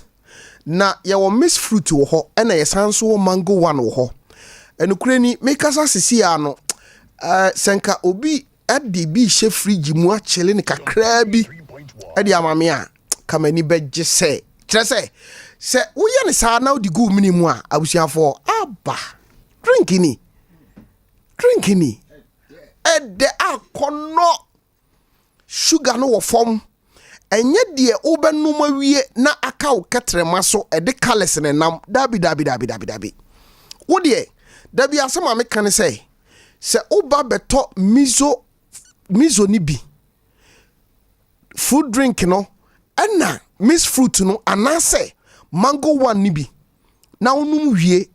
Na yɛwɔ mixed fruit wɔ hɔ ɛna yɛsan nso wɔ mango one wɔ hɔ. Ɛnokorɛ ni, mekasa sisi a no, eh, sɛ nka obi de bi hyɛ fridge mu akyele no kakraa bi de ama me a, ka m'ani bɛgye sɛ kyerɛ sɛ sɛ woyɛ no saa na wode gu mene mu a abusuafoɔ aba drink ni drink ni ɛdɛ akɔnɔ sugar no wɔ fam ɛnyɛ deɛ wobɛnom awie na aka wo kɛtrɛma so ɛde colours na ɛnam dabi dabi dabi dabi dabi wo deɛ dabi asɛm a meka ne sɛ sɛ woba bɛtɔ miso miso no bi fruit drink no ɛna mixed fruit no anaasɛ mango one no bi na wonom wie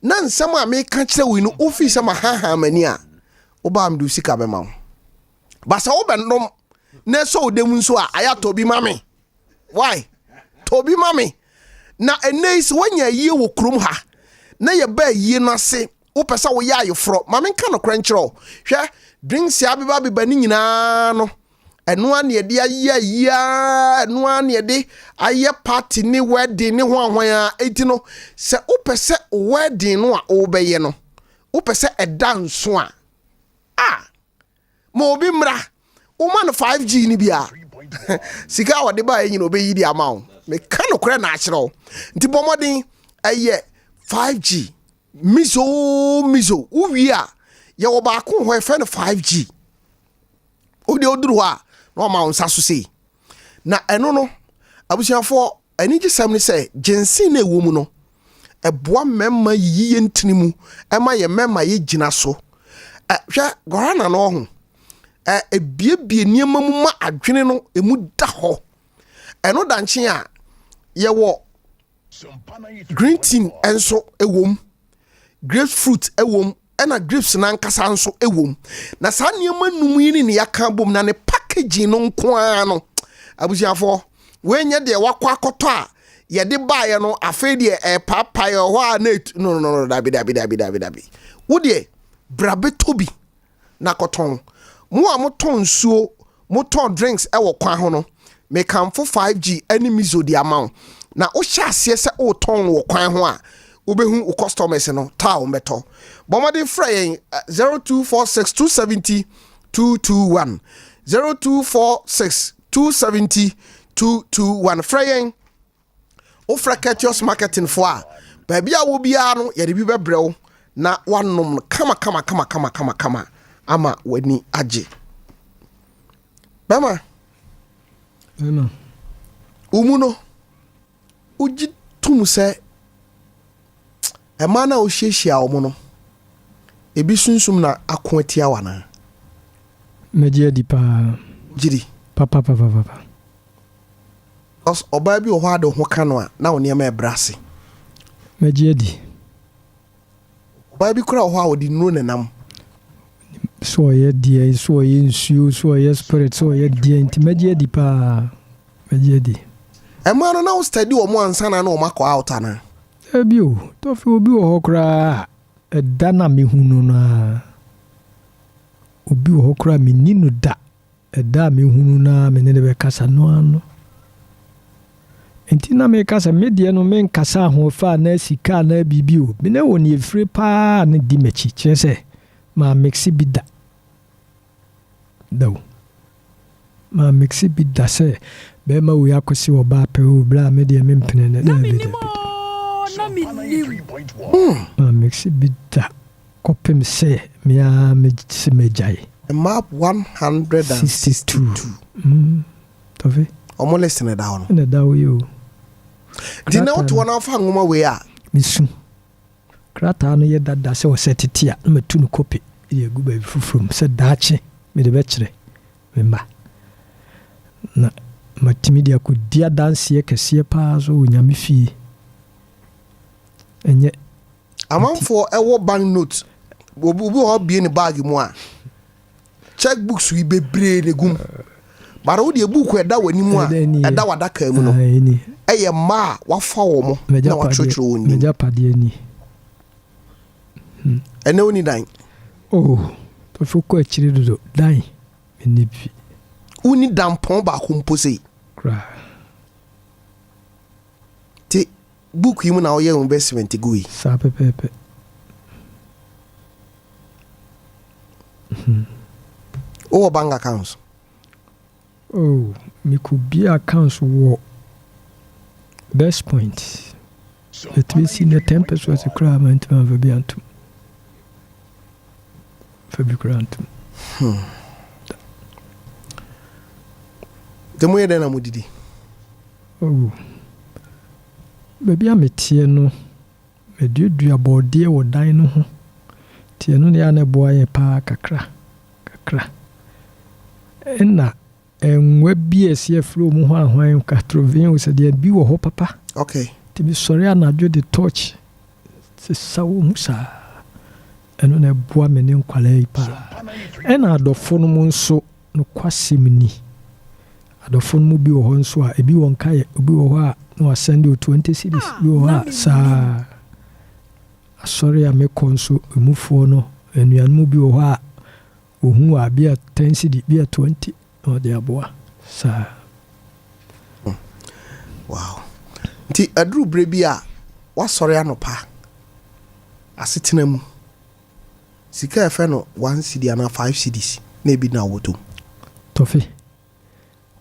na nsɛm a meka kyerɛ wo yi no wofii sɛ mahahaa m'ani a wobaa mede wo sika bɛma wo ba sɛ wobɛnom na ɛsɔ wo dam nso a ayɛ atɔ bi ma me why tɔ bi ma me na ɛnɛ yi sɛ woanya ayie wɔ kurom ha na yɛba ayie no ase wopɛ sɛ woyɛ ayeforɔ ma menka nokorɛ nkyerɛ wo hwɛ drinks abeba abeba ne nyinaa no ɛno ara na yɛde ayɛ ayie ara ɛno ara na yɛde ayɛ party ne wedding ne ho ahwan ara eti no sɛ wopɛ sɛ wedding no a wobɛyɛ no wopɛ sɛ ɛda nso a a ma obi mmra woma no 5g no bi a sika a wɔde baeɛ nyina ɔbɛyi de ama wo meka nokorɛ na akyerɛ wo nti bɔ mmɔden ɛyɛ 5g miso miso wowie a yɛwɔ baako hɔ yɛfrɛ no 5g Wo deɛ woduru hɔ a, na wama wo nsa so sei. Na ɛno no, abusuafoɔ, anigyesɛm ne sɛ, ginseng no a ɛwɔ mu no, ɛboa mmarima yiyi yɛn ntini mu, ɛma yɛn mmarima yɛgyina so. Ɛ, hwɛ, guarana no ɔho, ɛ, ɛbiebie nneɛma mu ma adwene no ɛmu da hɔ. Ɛno da nkyen a, yɛwɔ green tea nso ɛwɔ mu. grapefruit wom ɛna grapes no ankasa nso wom na saa nneɛma num yi ne ne yɛaka bom na ne packaging no nko ara no abusuafoɔ wei nyɛ deɛ wakɔ akɔtɔ a yɛde baeɛ no afei deɛ ɛpaapae ɛhɔ a na etu no no no dabi dabi dabi dabi dabi wo deɛ bra bɛtɔ bi na kɔtɔn. Mo a motɔn nsuo, motɔn drinks wɔ kwan ho no, mekamfo 5G ne Mizo de ama wo. Na wohyɛ aseɛ sɛ woretɔn no wɔ kwan ho a, wobɛhu wo customers no tɔ a wɔbɛtɔ. Bɔ mmɔden frɛ yɛn 0246 270 221, 0246 270 221. Frɛ yɛn. Wofrɛ Courteous Marketing foɔ a, baabi a wɔ biara no, yɛde bi bɛbrɛ wo na woanom no kama kama kama kama kama kama ama w'ani agye. Bɛma, Bɛma. Wo mu no, wogye tom sɛ mmaa no a wohyiahyia wɔn no, ebi sunsum na ako atia wo anaa? Mɛgye adi paa. Gye di? Papapapapa. Cos ɔbaa bi wɔ hɔ a de wo ho ka no a na wo nneɛma ɛbrɛ ase. Mɛgye adi. Ɔbaa bi koraa wɔ hɔ a ɔde nnuro na ɛnam. Sɛ ɔyɛ deɛ, sɛ ɔyɛ nsuo, sɛ ɔyɛ spirit, sɛ ɔyɛ deɛ nti mɛgye adi paa. Mɛgye adi. Mmaa no na wo steady wɔn ansa na na wɔn akɔ out anaa? Dabi o, tɔfe obi wɔ hɔ koraa a, ɛda no a mehu no no ara, obi wɔ hɔ koraa a menni no da, ɛda a mehu no no ara me ne no bɛkasa no ara no. Nti na meka sɛ me deɛ no menkasa ahoɔfɛ anaa sika anaa biribi o, me ne wɔ nea ɛfire paa na di m'akyi, kyerɛ sɛ mamekse bi da. Da o. Mamekse bi da sɛ bɛrima wei akɔse ɔbaa pɛ o, berɛ a me deɛ mempene no, Na daabi mennim daabi daabi. oo, na mennim. Mamekse bi da kɔpem sɛ me ara mese magyae. Mmaa 162. 62. Mm, Tɔfe. Ɔmo list na ɛda hɔ no. Ɛna ɛda hɔ yi o. Nti na wote hɔ na wofa nwoma wei a. Mesu. Krataa no yɛ dada sɛ ɔsɛ tete a, na matu no kɔpi de agu baabi foforɔ mu sɛ daakye mede bɛkyerɛ me mma. Na matumi de akɔdi adanseɛ kɛseɛ paa nso wɔ Nyame fie. Ɛnyɛ. Amanfoɔ ɛwɔ bank note, obi wɔ hɔ bue ne bag mu a, check books yi bebree na egum. But wo deɛ book ɛda w'anim a ɛda w'adaka mu no ɛyɛ mma a wafa wɔn na wakyerɛkyerɛ wɔn nim. M'agyapadeɛ ni. Hmm. Ɛnɛ woni dan? Oh, tɔfo kɔ akyiri dodo. Dan, menni bi. Wonni dampɔn baako mpo sei? Koraa. Te book yi mu na woyɛ investment gu yi? Saa pɛpɛɛpɛ. Hmm. Wowɔ bank accounts? Oh, mekɔbie accounts wɔ Best Point. Ɛtumi si nnɛ 10 pesos koraa mantumi amfa bi antom. Fa bi koraa antom. Hmm. Nti moyɛ dɛn na modidi? Oh, baabi a meteɛ no, Maduadua borɔdeɛ wɔ dan no ho, nti ɛno na ɛyɛ a na ɛboa yɛn paa kakra kakra. Ɛna nwa bi a ɛsi afiri wɔn ho ahwan katrovin o sɛ deɛ bi wɔ hɔ papa. Okay. Nti mesɔre anadwo de torch sesa wɔn mu saa. Ɛno na ɛboa me ne nkwadaa yi paa. Ɛna adɔfo no mu nso Nokwasɛm ni, adɔfo no mu bi wɔ hɔ nso a, ebi wɔ nkaeɛ, obi wɔ hɔ a na wasɛnde wo 20 cedis, bi wɔ hɔ a saa ara. Asɔre a mekɔ nso, emufoɔ no, anuanom bi wɔ hɔ a, wɔhu wo a, bi a 10 cedi, bi a 20 na wɔde aboa. Saa. Wow. Nti aduru berɛ bi a, woasɔre anɔpa, asetena mu, Sika a yɛfrɛ no one cedi anaa five cedis na ebi na wobɔtɔ mu. Tɔfe,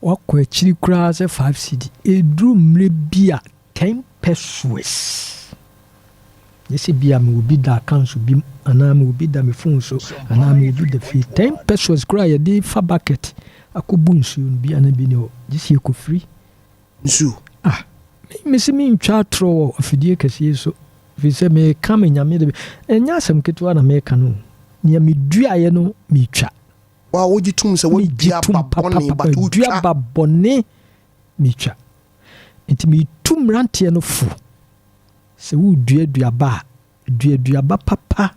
Woakɔ akyiri koraa sɛ five cedi. Ɛduru mmerɛ bi a ten pesewas. Nyɛ sɛ bi a mewɔ bi da accounts bi mu anaa mewɔ bi da me phone so anaa mewɔ bi da fie. Ten pesewas koraa a yɛde fa bucket akɔbu nsuo no bi a na bi nni hɔ. Gye sɛ yɛkɔfiri. Nsuo. Ah, me mese mentwa atorɔ wɔ afidie kɛseɛ yi so, ɛfiri sɛ meka me Nyame de, ɛnyɛ asɛm ketewa na meka no o, nea meduaeɛ no metwa. Wo a wogye tom sɛ Megye woadua tom aba bɔne papapapa, but dua wotwa. ba bɔne metwa. Nti metu mmeranteɛ no fo sɛ woredua aduaba a, dua aduaba papa,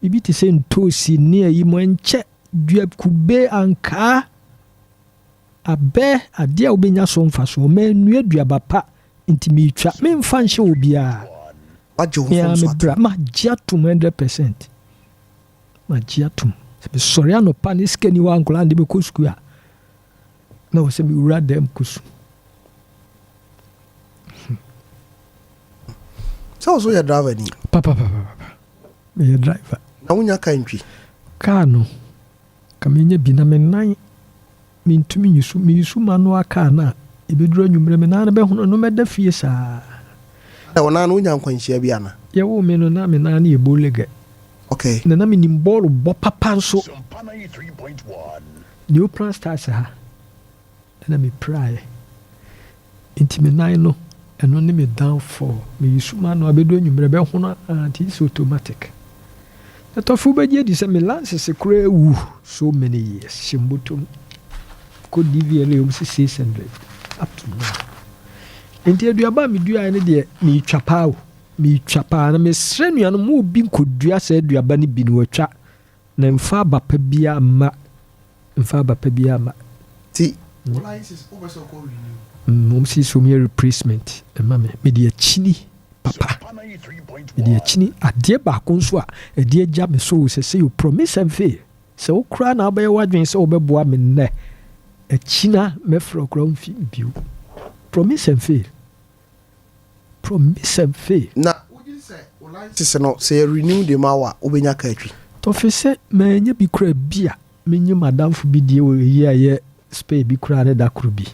biribi te sɛ ntoosi ne ayi mu ɛnkyɛ, dua kube, ankaa, Abɛ, adeɛ a wobɛnya so mfasoɔ. Mannua aduaba pa, nti meretwa. Memfa nhyɛ obiara. Woagye wo Me ara mfomso me atom? bra, magye atom 100%. Magye atom. Sɛ mesɔre anɔpa ne sika ni hɔ a nkwadaa no de bɛkɔ sukuu a, na wɔ sɛ mewura dɛm kɔsu. Sɛ wo so yɛ driver ni? Papapapapa. Meyɛ driver. Na wonya kaa ntwi? Kaa no, Ka menya bi na me nan mentumi nyusu meyusu manoa car no a ɛbɛduru anwummerɛ me nan no bɛhono no mɛda fie saa. Adɛn wo nan no wonya nkwanhyia bi ana? Yɛwoo me no na me nan no yɛ bolegɛ. Okay. Na na menim bɔɔlo bɔ papa nso. Neoplan Stars ha. Ɛna me piraeɛ. Nti me nan no, ɛno ne me downfall. Me use m'ano abɛdu anwummerɛ bɛhono aa nti it's automatic. Na tɔfe wobɛgye adi sɛ me lances koraa awu so many years. Hyɛ mbɔtɔ mu. Kɔ DVLA wɔn si 600 up to now. Nti aduaba a meduaeɛ no deɛ meretwa paa o. Meretwa paa na mesrɛ nuanom mo obi nkɔdua saa aduaba no bi na watwa. Na mfa aba pa biara mma, mfa aba pa biara mma. Ti wo license wo pɛ sɛ ɔkɔ renew. Mm, wɔn si so yɛ replacement ɛma me, me de akyini. Papa, mede akyini adeɛ baako nso a ɛde agya me so o sɛsɛi o, promise and fail. Sɛ wo koraa na wobɛyɛ w'adwene sɛ wobɛboa me nnɛ, akyina mɛfrɛ wo koraa womfi me bio. Promise and fail. Promise and fail. Na wogye di sɛ wo license no sɛ yɛ renew de ma wo a wobɛnya car atwi? Tɔfe sɛ manya bi koraa bi a menye m'adamfo bi deɛ wɔ eyi a ɛyɛ spare bi koraa ne da koro bi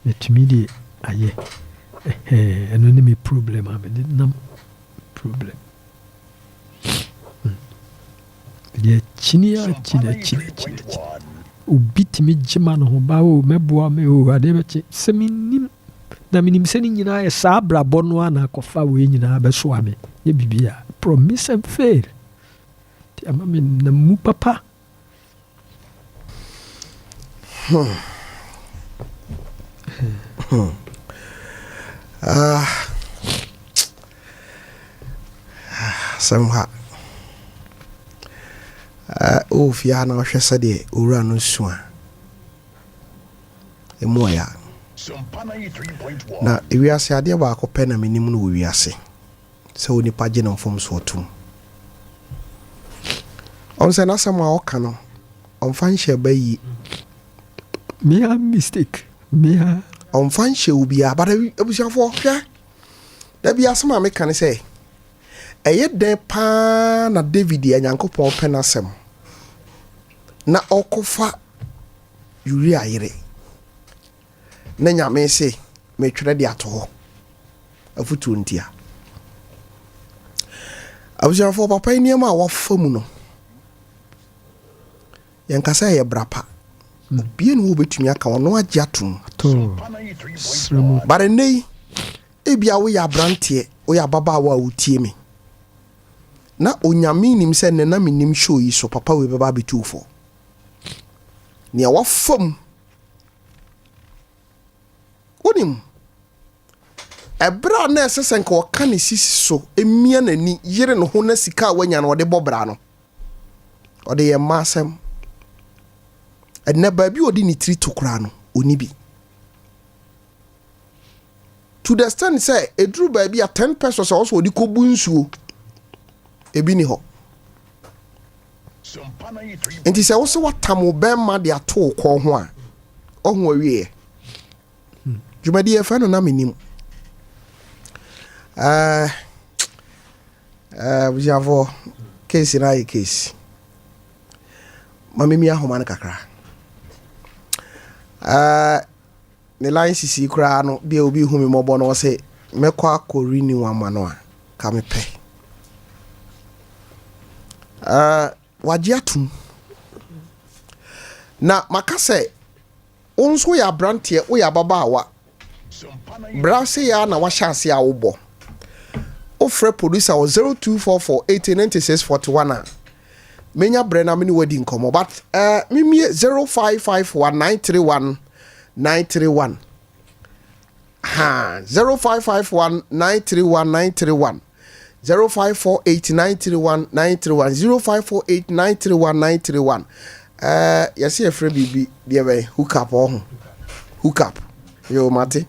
matumi de ayɛ ɛhɛɛ ɛno ne me problem a mede nam problem hmm. Mede akyini akyini akyini akyini akyini obi tumi gye ma ne ho ba o mɛboa me o adeɛ bɛkye sɛ menim na menim sɛ ne nyinaa yɛ saa abrabɔ no a na akɔfa wei nyinaa bɛsoa me nyɛ biribi a promise and fail nti ama me nam mu papa. Hmm. Hmm. Ah. Asɛm ha. Wowɔ fie ha na wohwɛ sɛdeɛ owura no su a, ɛmu ɔya. Na ewiase adeɛ baako pɛ na menim no wɔ wiase. sɛ onipa gye ne mfomsoɔ tom. Ɔhu sɛ n'asɛm a ɔka no, ɔmfa nhyɛ ba yie. Mea mistake, mea. Ɔmfa nhyɛ obiara. But abusuafoɔ, hwɛ, da bi asɛm a meka ne sɛ, ɛyɛ dɛn paa na David a Nyankopɔn pɛ n'asɛm na ɔkɔfa Uria yere? Na Nyame se metwerɛ de ato hɔ afutuo ntia. Abusuafoɔ, papa yi nneɛma a wafa mu no, yɛnka sɛ ɛyɛ bra pa. Obia ne hɔ obɛtumi aka ɔno agye atom. But ɛnnɛ yi, ebia woyɛ aberanteɛ, woyɛ ababaawa a wotie me, na Onyame nim sɛ nnɛ na menim show yi so, papa wei bɛba abɛtu wo fo. Nea wafa mu Wonim, ɛberɛ a na ɛsɛ sɛ nka ɔka ne sisi so, mia n'ani, yere ne ho na sika a wanya no ɔde bɔ bra no, ɔde yɛ mma asɛm. Ɛnnɛ baabi a ɔde ne tiri to koraa no, ɔnni bi. To the extent sɛ ɛduru baabi a 10 pesos a ɔsɛ ɔde kɔbu nsuo, ebi ni hɔ. Nti sɛ wo sɛ watam wo bɛrima de ato wo kɔn ho a, ɔho awieɛ. Dwumadi yɛfrɛ no na menim. Eh, eh, abusuafoɔ, case no ayɛ case. Ma memi ahoma no kakra. Eh, ne line sisi koraa no, bia obi hu me mmɔbɔ no ɔse mɛkɔ akɔ renew ama no a, ka mepɛ. Eh, wagye atom. Na maka sɛ, wo nso woyɛ aberanteɛ, woyɛ ababaawa. Bra sei ara na wahyɛ aseɛ a wobɔ. Wofrɛ producer wɔ 0244 80 96 41 a, menya berɛ na me ne wadi nkɔmmɔ. But uh, memie 0551 931 931. Ha, 0551 931 931. 0548 931 931 0548 931 931 ɛɛ yɛsɛ yɛfrɛ biribi deɛ bɛn hook up ɔho hook up yoo mate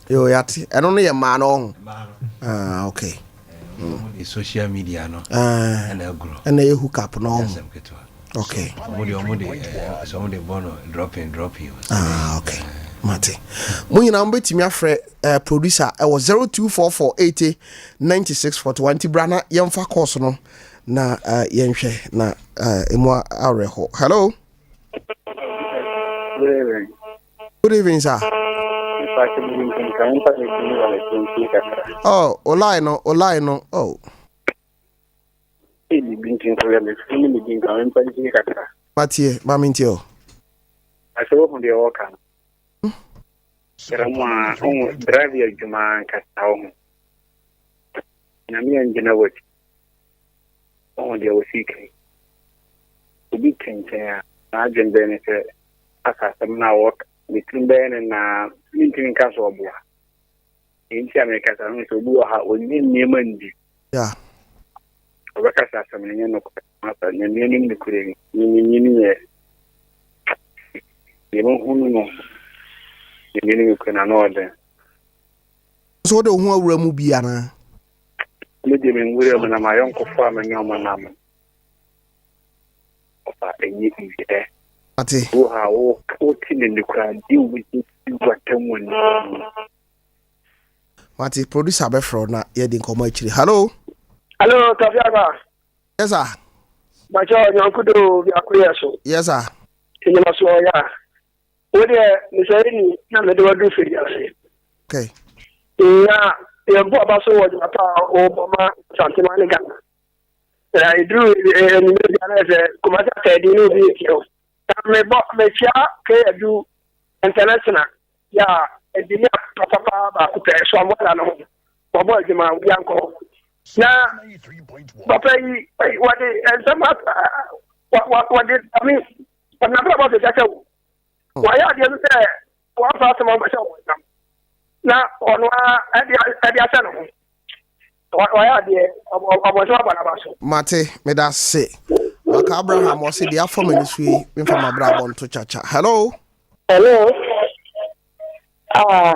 yoo yate ɛno no yɛ mmaa no ɔho ah okay mm. social media no ah. ɛna agorɔ ɛna yɛ hook up no ɔho okay ɔmo de ɔmo de ɛɛ sɛ ɔmo de bɔ no dropping dropping ah okay mate mo nyinaa mobɛtumi afrɛ uh, producer ɛwɔ 0244 80 96 41 nti bra na yɛmfa course no na uh, yɛnhwɛ na uh, ɛmu awerɛhɔ hello Good evening. Good evening, sir. Oh, olai no, olai no, oh. Ebi bi nti nso yɛ me fi ne me di nka mempa ntie kakra. Matie, ma mentie o. Asɛ wohu deɛ wɔka no. Kyerɛ mu a, wohu drive yɛ adwuma ankasa wohu. Nyame angyina w'akyi. Wohu deɛ wɔsii kan. Obi te nkyɛn a, n'adwene bɛyɛ ne sɛ asa asɛm no a wɔka ne tirim bɛyɛ ne naa mentumi nka sɛ ɔboa. Nti a meka saa no sɛ obi wɔ ha ɔnni nneɛma ndi. Yeah. Ɔbɛka sɛ asɛm no nyɛ nokorɛ. Masa Nyame anim nokorɛ ni. Me menyini yɛ deɛ mahunu no Nyame anim nokorɛ na ano ɔden. So wode wo ho awura mu bi anaa? Me deɛ menwura mu na m'ayɔnkofoɔ a me ne wɔn nam no, ɔfa ɛnyɛ easy ɛ. Ate. Wo ha wo wote n'ani koraa di wo di w'atam wɔ ne mu. Mate, producer bɛfrɛ wo na yɛadi nkɔmmɔ akyiri. Hello. Hello, Tafi Aba. Yes sir. Bakyɛ ɔnyɔnko do biako yɛ so. Yes sir. Enyima so ɔyɛ a. Wo deɛ mesɛe ni na mede wadu firi ase. Okay. Na yɛn bɔ aba so wɔ dwuma pa a wɔbɔ ma Santema ne Ghana. Na ɛduru anwummerɛ bi a na sɛ Kumasi atɛɛden ne obi ntie o. Na mebɔ mekyia Kayadu International yɛ a engineer papapa baako pɛ so amoa no ho. Wɔbɔ adwuma obi ankɔ hɔ. Na papa yi wɔde nsɛm wɔde ame Ɔde n'abrabɔ ato gya sɛ wo. Wayɛ adeɛ no sɛ wamfa asɛm a ɔbɛhyɛ wɔn nsam na ɔno ara ɛde ɛde ahyɛ ne ho. Wayɛ adeɛ ɔbɔnsam abɔ n'aba so. Mate, meda ase. Maka Abraham ɔse deɛ afa m'ani so yi memfa m'abrabɔ nto kyakya. Hello. Hello. Ah,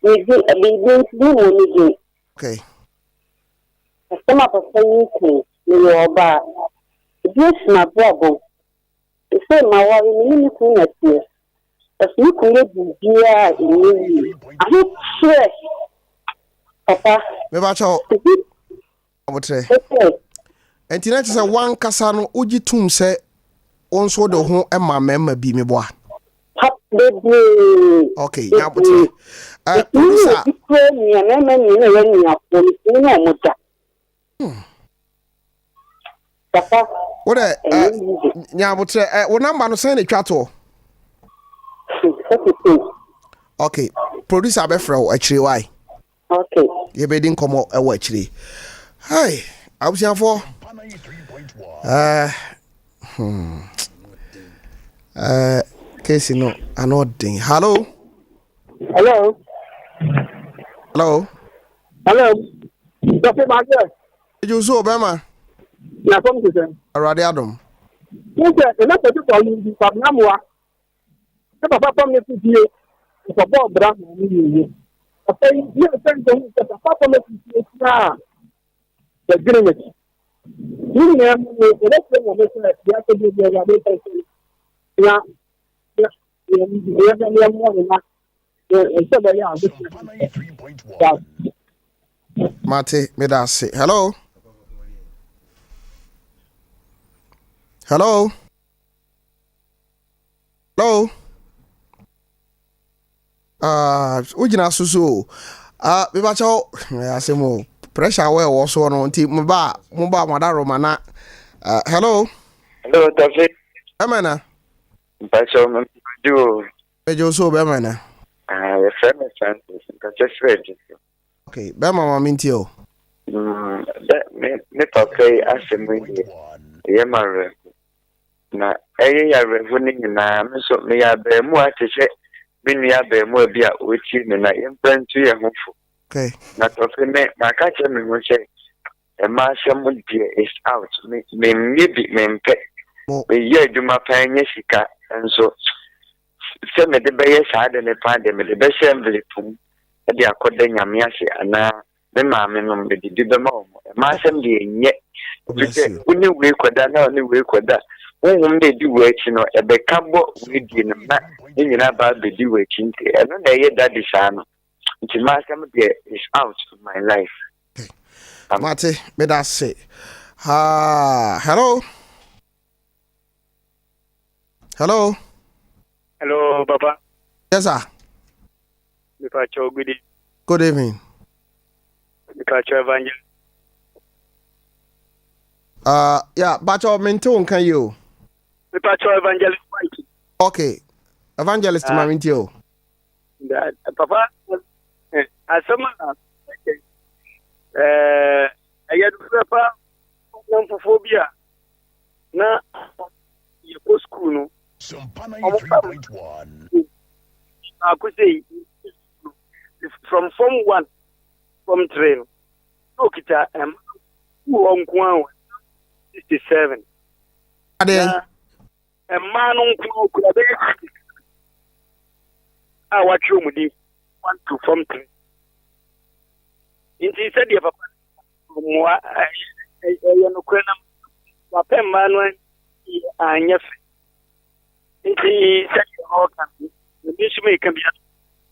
me di, me di, me mo ni di. Okay. Asɛm a papa yi ka yi, meyɛ ɔbaa. Ebi asi m'abrabɔ mu. Seesei maware, me ne me kunu na ɛteɛ. Nanso me kunu yɛ biribiara a ɛnyɛ yie. Ahokyerɛ, papa. Mebakyɛ Ebi abotrɛ. sɛ. Nti na kyerɛ sɛ wankasa no wogye tom sɛ wo nso wode wo ho ma mmarima bi meboa. Pa bebree. Okay, nya abotrɛ. Bebree. Metumi ne obi koraa nua, mmarima mmienu a ɛyɛ anuafoɔ, metumi ne wɔn da. Papa. Wo dɛ eh, nya abotrɛ eh, wo namba no sɛn na etwa toɔ? Okay, producer bɛfrɛ wo akyire wae. Okay. Yɛbɛdi nkɔmmɔ ɛwɔ akyire. Hey, abusuafoɔ. Eh, hmm. Eh, kesi no ano den. Hello. Hello. Hello. Hello. Dɔkta Baagye. Eju so bɛma. Na fam te sɛ. Awurade adom. Ne sɛ ɛna pɛtɛ kɔ yi bi kwabena mmoa. Ne papa fam ne fifie. Nkɔbɔ ɔbra na ɔmo yɛ yie. Papa yi ne sɛ nkɔhu sɛ papa fam ne fifie koraa. Yɛdwene n'akyi. Ne nyinaa mu no yɛbɛsrɛ Nyame sɛ deɛ asɛ bi bi Awurade nsa nhyɛ no. Na yɛbɛ yɛmmoa no na ɛsɛ bɛyɛ a bɛsrɛ. Mate, meda ase. Hello. Hello. Hello. Ah, wogyina so so o. Ah, mebakyɛ wo asɛm o. Pressure wɔ ɛwɔ soɔ no nti meba mo ba mo adaroma na. Uh, hello. Hello, Tafi. Bɛma na. Mpakyɛ mpagye o. Megye wo so bɛma na. Ah, yɛfrɛ me Francis. Mpakyɛ frɛ agye so. Okay, bɛma ma mentie o. Mm, dɛ me me papa yi asɛm yi deɛ ɛyɛ ma awerɛho. Na ɛyɛ yɛ awerɛho no nyinaa, me nso meyɛ abarimaa te sɛ me nua abarimaa bi a ɔretie me na yɛmfa ntu yɛn ho fo. Okay. Na tɔfe me maka kyerɛ me ho sɛ mma asɛm deɛ is out. Me menyɛ bi mempɛ. Meyɛ adwuma paa nya sika nso sɛ mede bɛyɛ saa de ne paa deɛ mede bɛhyɛ envelope mu de akɔda Nyame ase anaa me maame nom mede bi bɛma wɔn. Mma asɛm deɛ nyɛ. Ɛfiri sɛ wo ne wei kɔda na ɔne wei kɔda, honhom no a ɛdi w'akyi no, ɛbɛka bɔ wei die no na ne nyinaa ba abɛdi w'akyi nti ɛno na ɛyɛ daddy saa no. Nti mma asɛm deɛ is out in my life. Okay. Mate, meda ase. Ah, hello. Hello. Hello, Papa. Yes, sir. Mepacho, good evening. Good evening. Mepacho, Evangelist. Yeah, Pacho, mente wo nka yi o. Mepacho, Evangelist Mike. Okay. Evangelist ma mente o. Papa, eh, asɛm a eh, ɛyɛ nokorɛ pa nnamfofoɔ bi a na yɛkɔ sukuu no ɔmo baako sei from form one form three no na okita ɛma sukuu hɔ nko ara wɔ 67 na mmaa no nko ara okura bɛyɛ 60 a watwerɛ mu din one to form three. Nti sɛdeɛ papa no mmoa ɛyɛ nokorɛ na wapɛ mmaa no anyɛ fɛ. Nti sɛdeɛ ɔreka no, ebi nso meka bi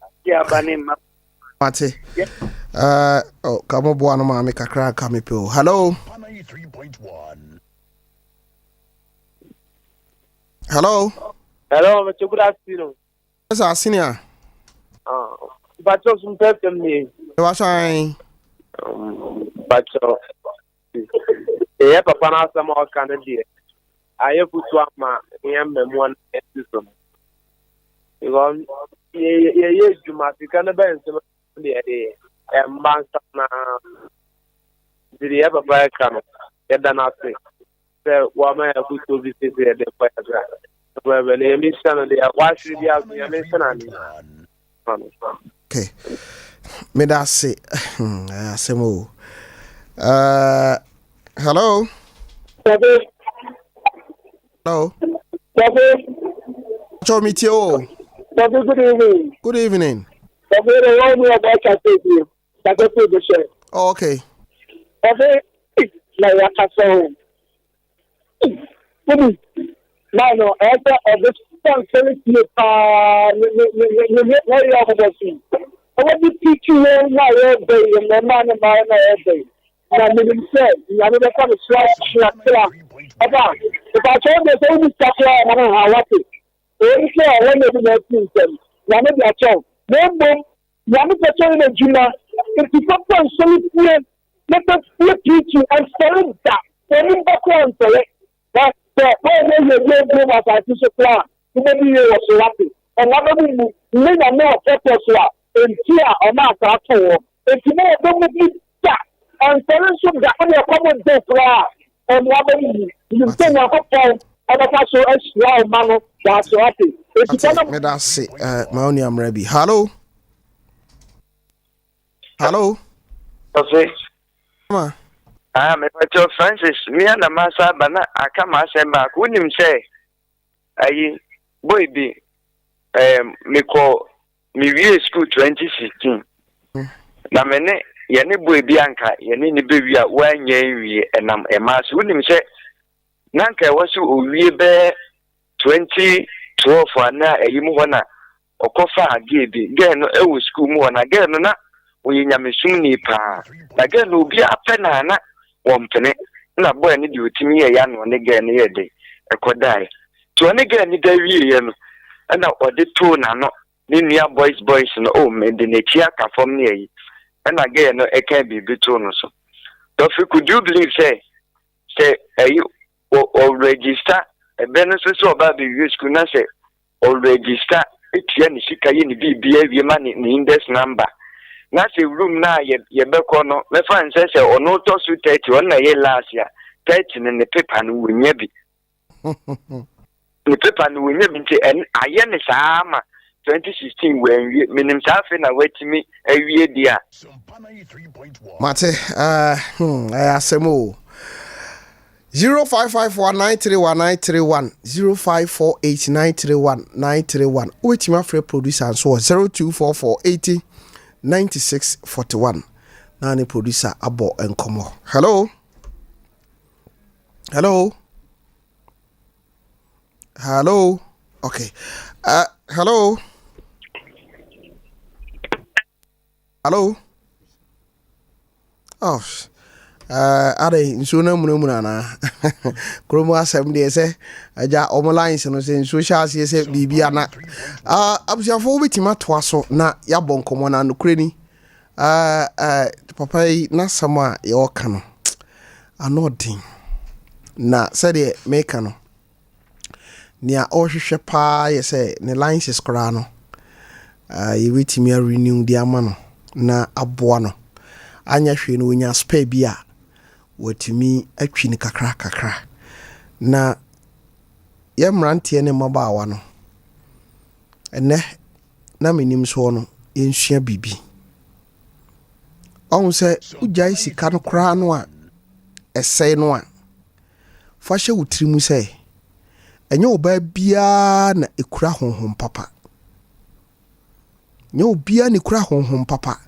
adeɛ aba ne mma. Mate. Uh, oh, ka mo boa no maame kakra ka mepɛ o. Hello. Hello. Hello, Mr. Good afternoon. Sɛ senior. Ah, Mpatsɔ sum pɛfɛm ni. Wasan. Mpatsɔ. Ɛyɛ papa n'asɛm a ɔka no deɛ, ayɛ futu ama yɛn mmamuwa no ɛsi so no. Because yɛyɛ adwuma sika no bɛyɛ nsɛm deɛ ɛde yɛ ɛmba nsa na nti deɛ papa ɛka no yɛda no ase sɛ wama yɛ afotuo bi sɛ sɛ yɛde bɔ yɛ bra bɛbɛ no yɛmi hyɛ no deɛ wahwere bi aso yɛmi hyɛ no ane Okay. Meda ase. Hmm, asɛm o. Uh, hello. Hello. Cho me tie o. Good evening. Good evening. Bobby, the one who about Chassis, Chassis, Oh, okay. Bobby, na yɛakasa o. Wobi, na no, ɛyɛ sɛ ɔde sɛnsɛre tie paa ne ne ne ne ne ne yɛ ɔbɔbɔ so yi. Ɛwɔ de pirikyi yɛn na yɛreba yi, mmarima ne mmaa na yɛreba yi. Na menim sɛ Nyame bɛfa no so ahyira kra. Ɔba, mepaakyɛ wo deɛ sɛ wonni sika koraa a ɛma no ha wate. Ɛwɔ mu sɛ wɔn na ebi na asi nsɛm, Nyame de akyɛ wo. Na mmom Nyame pɛ sɛ ɔyɛ n'adwuma nti kɔkɔ nsɔre fie na bɛ fie preaching ɛnsɔre da onim ba koraa nsɔre na sɛ wɔyɛ yɛ yie bio wɔ asase so koraa wobɛdi yie wɔ so wate ɔma bɛ mu mu ne Nyame wɔ purpose a nti a ɔma asaa to wɔ nti na ɔbɛ mu bi da ɛnsɔre nso da ɛne ɛkɔm nde koraa ɔmoa bɛ mu mu nim sɛ Nyankopɔn ɔbɛfa so ahyira ɔma no daakye wate enti kɔ na. Meda ase eh, ma wo nua mmra bi. Hallo? Hallo? Ɔse. Ma. Ah, mepakyɛw Francis, me a na masa aba na aka m'asɛm baako. Wonim sɛ ayi boy bi eh, mekɔ mewie school 2016 na me ne yɛne boy bi anka yɛne ne bɛwie a woanyɛ nwie ɛnam ɛmaa so. Wonim sɛ na anka ɛwɔ sɛ owie bɛyɛ 2012 anaa ayi mu hɔ na ɔkɔfaa girl bi. Girl no wɔ sukuu mu hɔ na girl no na ɔyɛ nyamesomni paa. Na girl no obiara pɛ no a na wɔmpene. Na boy no deɛ ɔtumi yɛeɛ a na ɔne girl no yɛɛ dɛn ɛkɔdaeɛ. Nti ɔne girl no da wieeɛ no ɛna ɔde too n'ano ne nua boys boys no oh mede n'akyi aka fam ne ayi. Ɛna girl no ɛkaa biribi too no so. Dɔfe could you believe sɛ sɛ ɛyi wɔ ɔ register ɛbɛ no nso sɛ ɔba abɛwie sukuu na sɛ ɔ register tua ne sika yɛ ne biribiara wie ma ne ne index number na sɛ room no a yɛ yɛbɛkɔ no mɛfa nsɛ sɛ ɔno tɔ so 30 ɔno na ɛyɛ last a 30 no ne paper no wɔnya bi. Ne paper no wɔnya bi nti ɛn ayɛ ne saa ma 2016 wɔanwie menim saa afei na watumi awie deɛ a. Mate uh, hmm, ɛyɛ asɛm o. 0554931931 0548931931 wobɛtumi afrɛ producer nso wɔ 0244 80 9641 na ne producer abɔ nkɔmmɔ. Hello? Hello? Hello? Okay. Hello? Hello? Oh, adɛn nsuo no amunamuna anaa? Kurom asɛm deɛ sɛ agya ɔmo lines no sɛ nsuo hyɛ aseɛ sɛ biribi ana. Abusuafoɔ wobɛtumi atoa so na yɛabɔ nkɔmmɔ no anokorɛ ni. Uh, uh, papa yi n'asɛm a yɛɔka no ano ɔden na sɛdeɛ meka no nea ɔrehwehwɛ paa yɛ sɛ ne license koraa no uh, yɛbɛtumi arenew de ama no na aboa no anyɛ hwee no wɔnya spare bi a watumi atwi no kakra kakra na yɛ mmeranteɛ ne mmabaawa no ɛnɛ na menim soɔ no yɛnsua biribi. Ɔhu sɛ wogyae sika no koraa no a ɛsɛe no a, fa hyɛ wo tiri mu sɛ ɛnyɛ ɔbaa biara na ɛkura honhom papa. Nyɛ obiara na ɛkura honhom papa.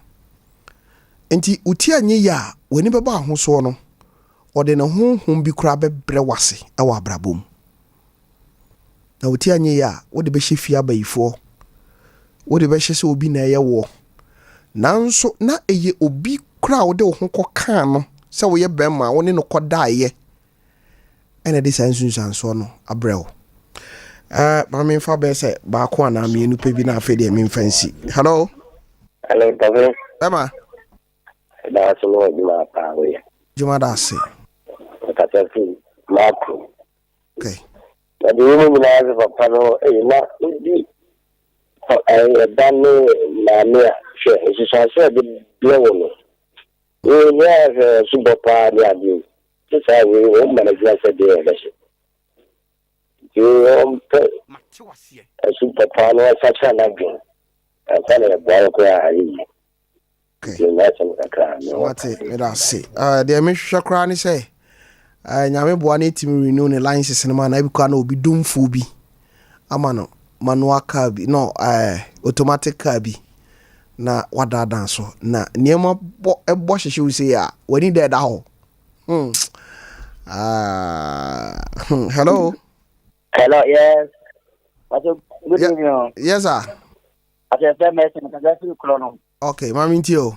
Nti wo ti anyɛ yie a, w'ani bɛbɔ ahosoɔ no, ɔde ne honhom bi koraa bɛbrɛ wo ase wɔ abrabɔ mu. Na wo ti anyɛ yie a, wode bɛhyɛ fie abayifoɔ, wode bɛhyɛ sɛ obi na ɛyɛ woɔ. Nanso na ɛyɛ obi koraa a wode wo ho kɔkaa no sɛ woyɛ bɛrima a wo ne no kɔdaeɛ ɛna ɛde saa nsunsuansoɔ no abrɛ wo. Uh, ma memfa bɛyɛ sɛ baako anaa mmienu pɛ bi na afei deɛ memfa nsi. Hello? Hello, David. Bɛma. Ɛda ase ne adwuma paa woyɛ. Adwuma da ase. Mekasa firi Makro. Okay. Na deɛ wɔ mu nyinaa sɛ papa no ɛyɛ na odi ɛba ne maame a hwɛ nsusuanso a ɛde brɛ wɔ no. Wei ne ahwɛ asubɔ paa ne adeɛ o. Te saa wei wɔn ma no adwuma sɛ deɛ ɛbɛhyɛ. Nti wɔn pɛ asubɔ paa na wɔasakyera n'adwene ansa na yɛboa no koraa ayɛ yie. Nti m'asɛm kakra a mewɔ. Mate, meda ase. Uh, deɛ mehwehwɛ koraa ne sɛ uh, Nyame boa no ɛtumi renew ne license no ma na ebi koraa na obi domfoɔ bi ama no manual car bi no uh, automatic car bi na wadaadaa so na nneɛma bɔ ɛbɔ hyehyɛ wo sei a w'ani da ɛda hɔ hmm. Uh, hello. Hello, yes. What's up? Good yeah. evening. Yes, sir. Ate fɛ mɛsi kasa firi korɔ no. Okay, maame nti o.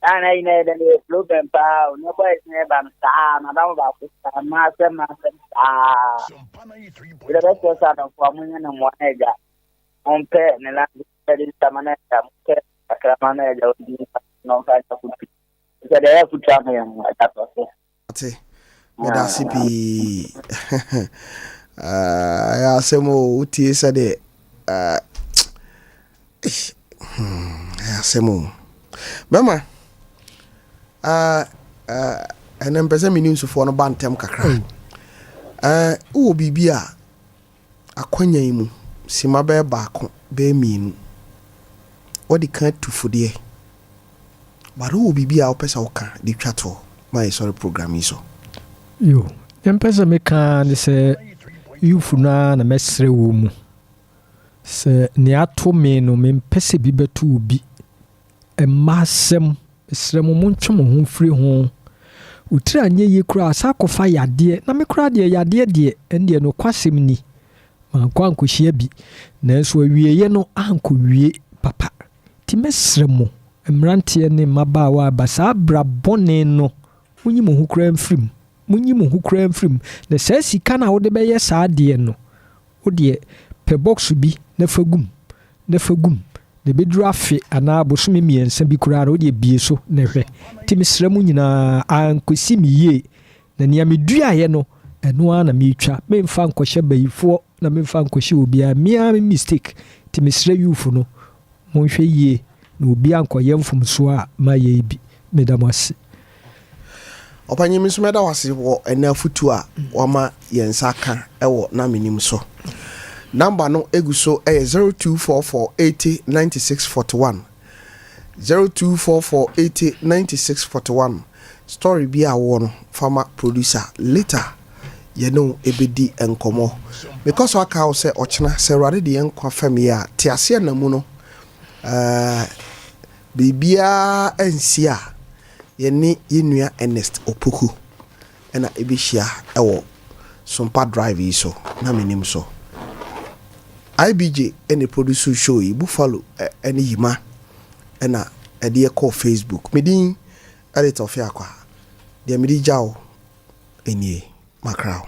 A na yi na yɛ dɛ ne yɛ problem paa o. Ne boys ne ba no saa na dam baako saa maa sɛm maa sɛm saa. Yɛrɛ bɛ sɛ sɛ adɔfo a mo nyɛ ne mmoa na agya. Mo mpɛ ne la de nsama na agya mo pɛ kakrama na agya odi na ɔmfa nyɛ kutu. Sɛ deɛ ɛyɛ kutu ama yɛn ho agya tɔ so. Ate. Meda ase pii. Ɛyɛ asɛm o, wotie sɛdeɛ ɛyɛ asɛm o. Bɛma, ɛnɛ mpɛ sɛ me newsfoɔ no ba ntɛm kakra. Wowɔ biribi a Akwanya yi mu, simma bɛyɛ baako, bɛyɛ mmienu. Woadi kan atu fo deɛ, but wowɔ biribi a wopɛ sɛ woka de twa toɔ ma yɛsɔre program yi so? Yo, deɛ mepɛ sɛ meka ara ne sɛ, youth no ara na mɛsrɛ wɔn mu sɛ nea ato me no, mempɛ sɛ bi bɛto obi. Mma asɛm, mesrɛ mo montwe mo ho mfiri ho. Wo tiri anyɛ yie koraa a, san kɔfa yadeɛ. Na me koraa deɛ, yadeɛ deɛ, ɛndeɛ nokwasɛm ni, mankɔ ankɔhyia bi. Nanso awieeɛ no ankɔwie papa. Nti mɛsrɛ mo, mmeranteɛ ne mmabaawa a ɛba saa bra bɔne no, monyi mo ho koraa mfiri mu. Monyi mo ho koraa mfiri mu. Na saa sika no a wode bɛyɛ saa adeɛ no, Wo deɛ, pɛ bɔkso bi na fa gu mu, na fa gu mu, na ɛbɛduru afe anaa bosome mmiɛnsa bi koraa no, wo deɛ bue so na hwɛ. Nti mesrɛ mo nyinaa, ankɔsi me yie, na nea meduaeɛ no, ɛno ara na meretwa. Memfa nkɔhyɛ bayifoɔ na memfa nkɔhyɛ obiara, me ara me mistake. Nti mesrɛ youth no, Monhwɛ yie na obi ankɔyɛ mfomsoɔ a mayɛ yi bi. Meda mo ase. Ɔpanyin me nso mɛda wo ase wɔ ɛnɛ afotuo a wama yɛn nsa aka wɔ na menim so. Number no egu so ɛyɛ 0244 80 96 41 0244 80 96 41 Story bi a wowɔ no fa ma producer later yɛne wo ɛbɛdi nkɔmmɔ. Mekɔ so aka wo sɛ ɔkyena sɛ Awurade de yɛn nkwa fam yɛ a, te aseɛ na mu no eh, biribiara ansi a yɛne yɛn nua Ernest Opoku ɛna ɛbɛhyia ɛwɔ Sompa Drive yi so na menim so. IBJ ɛna produce show yi, Buffalo ɛne Yima ɛna ɛde yɛkɔɔ Facebook. Me din Edith Ofiakwa, deɛ mede gya wo nie, makra wo.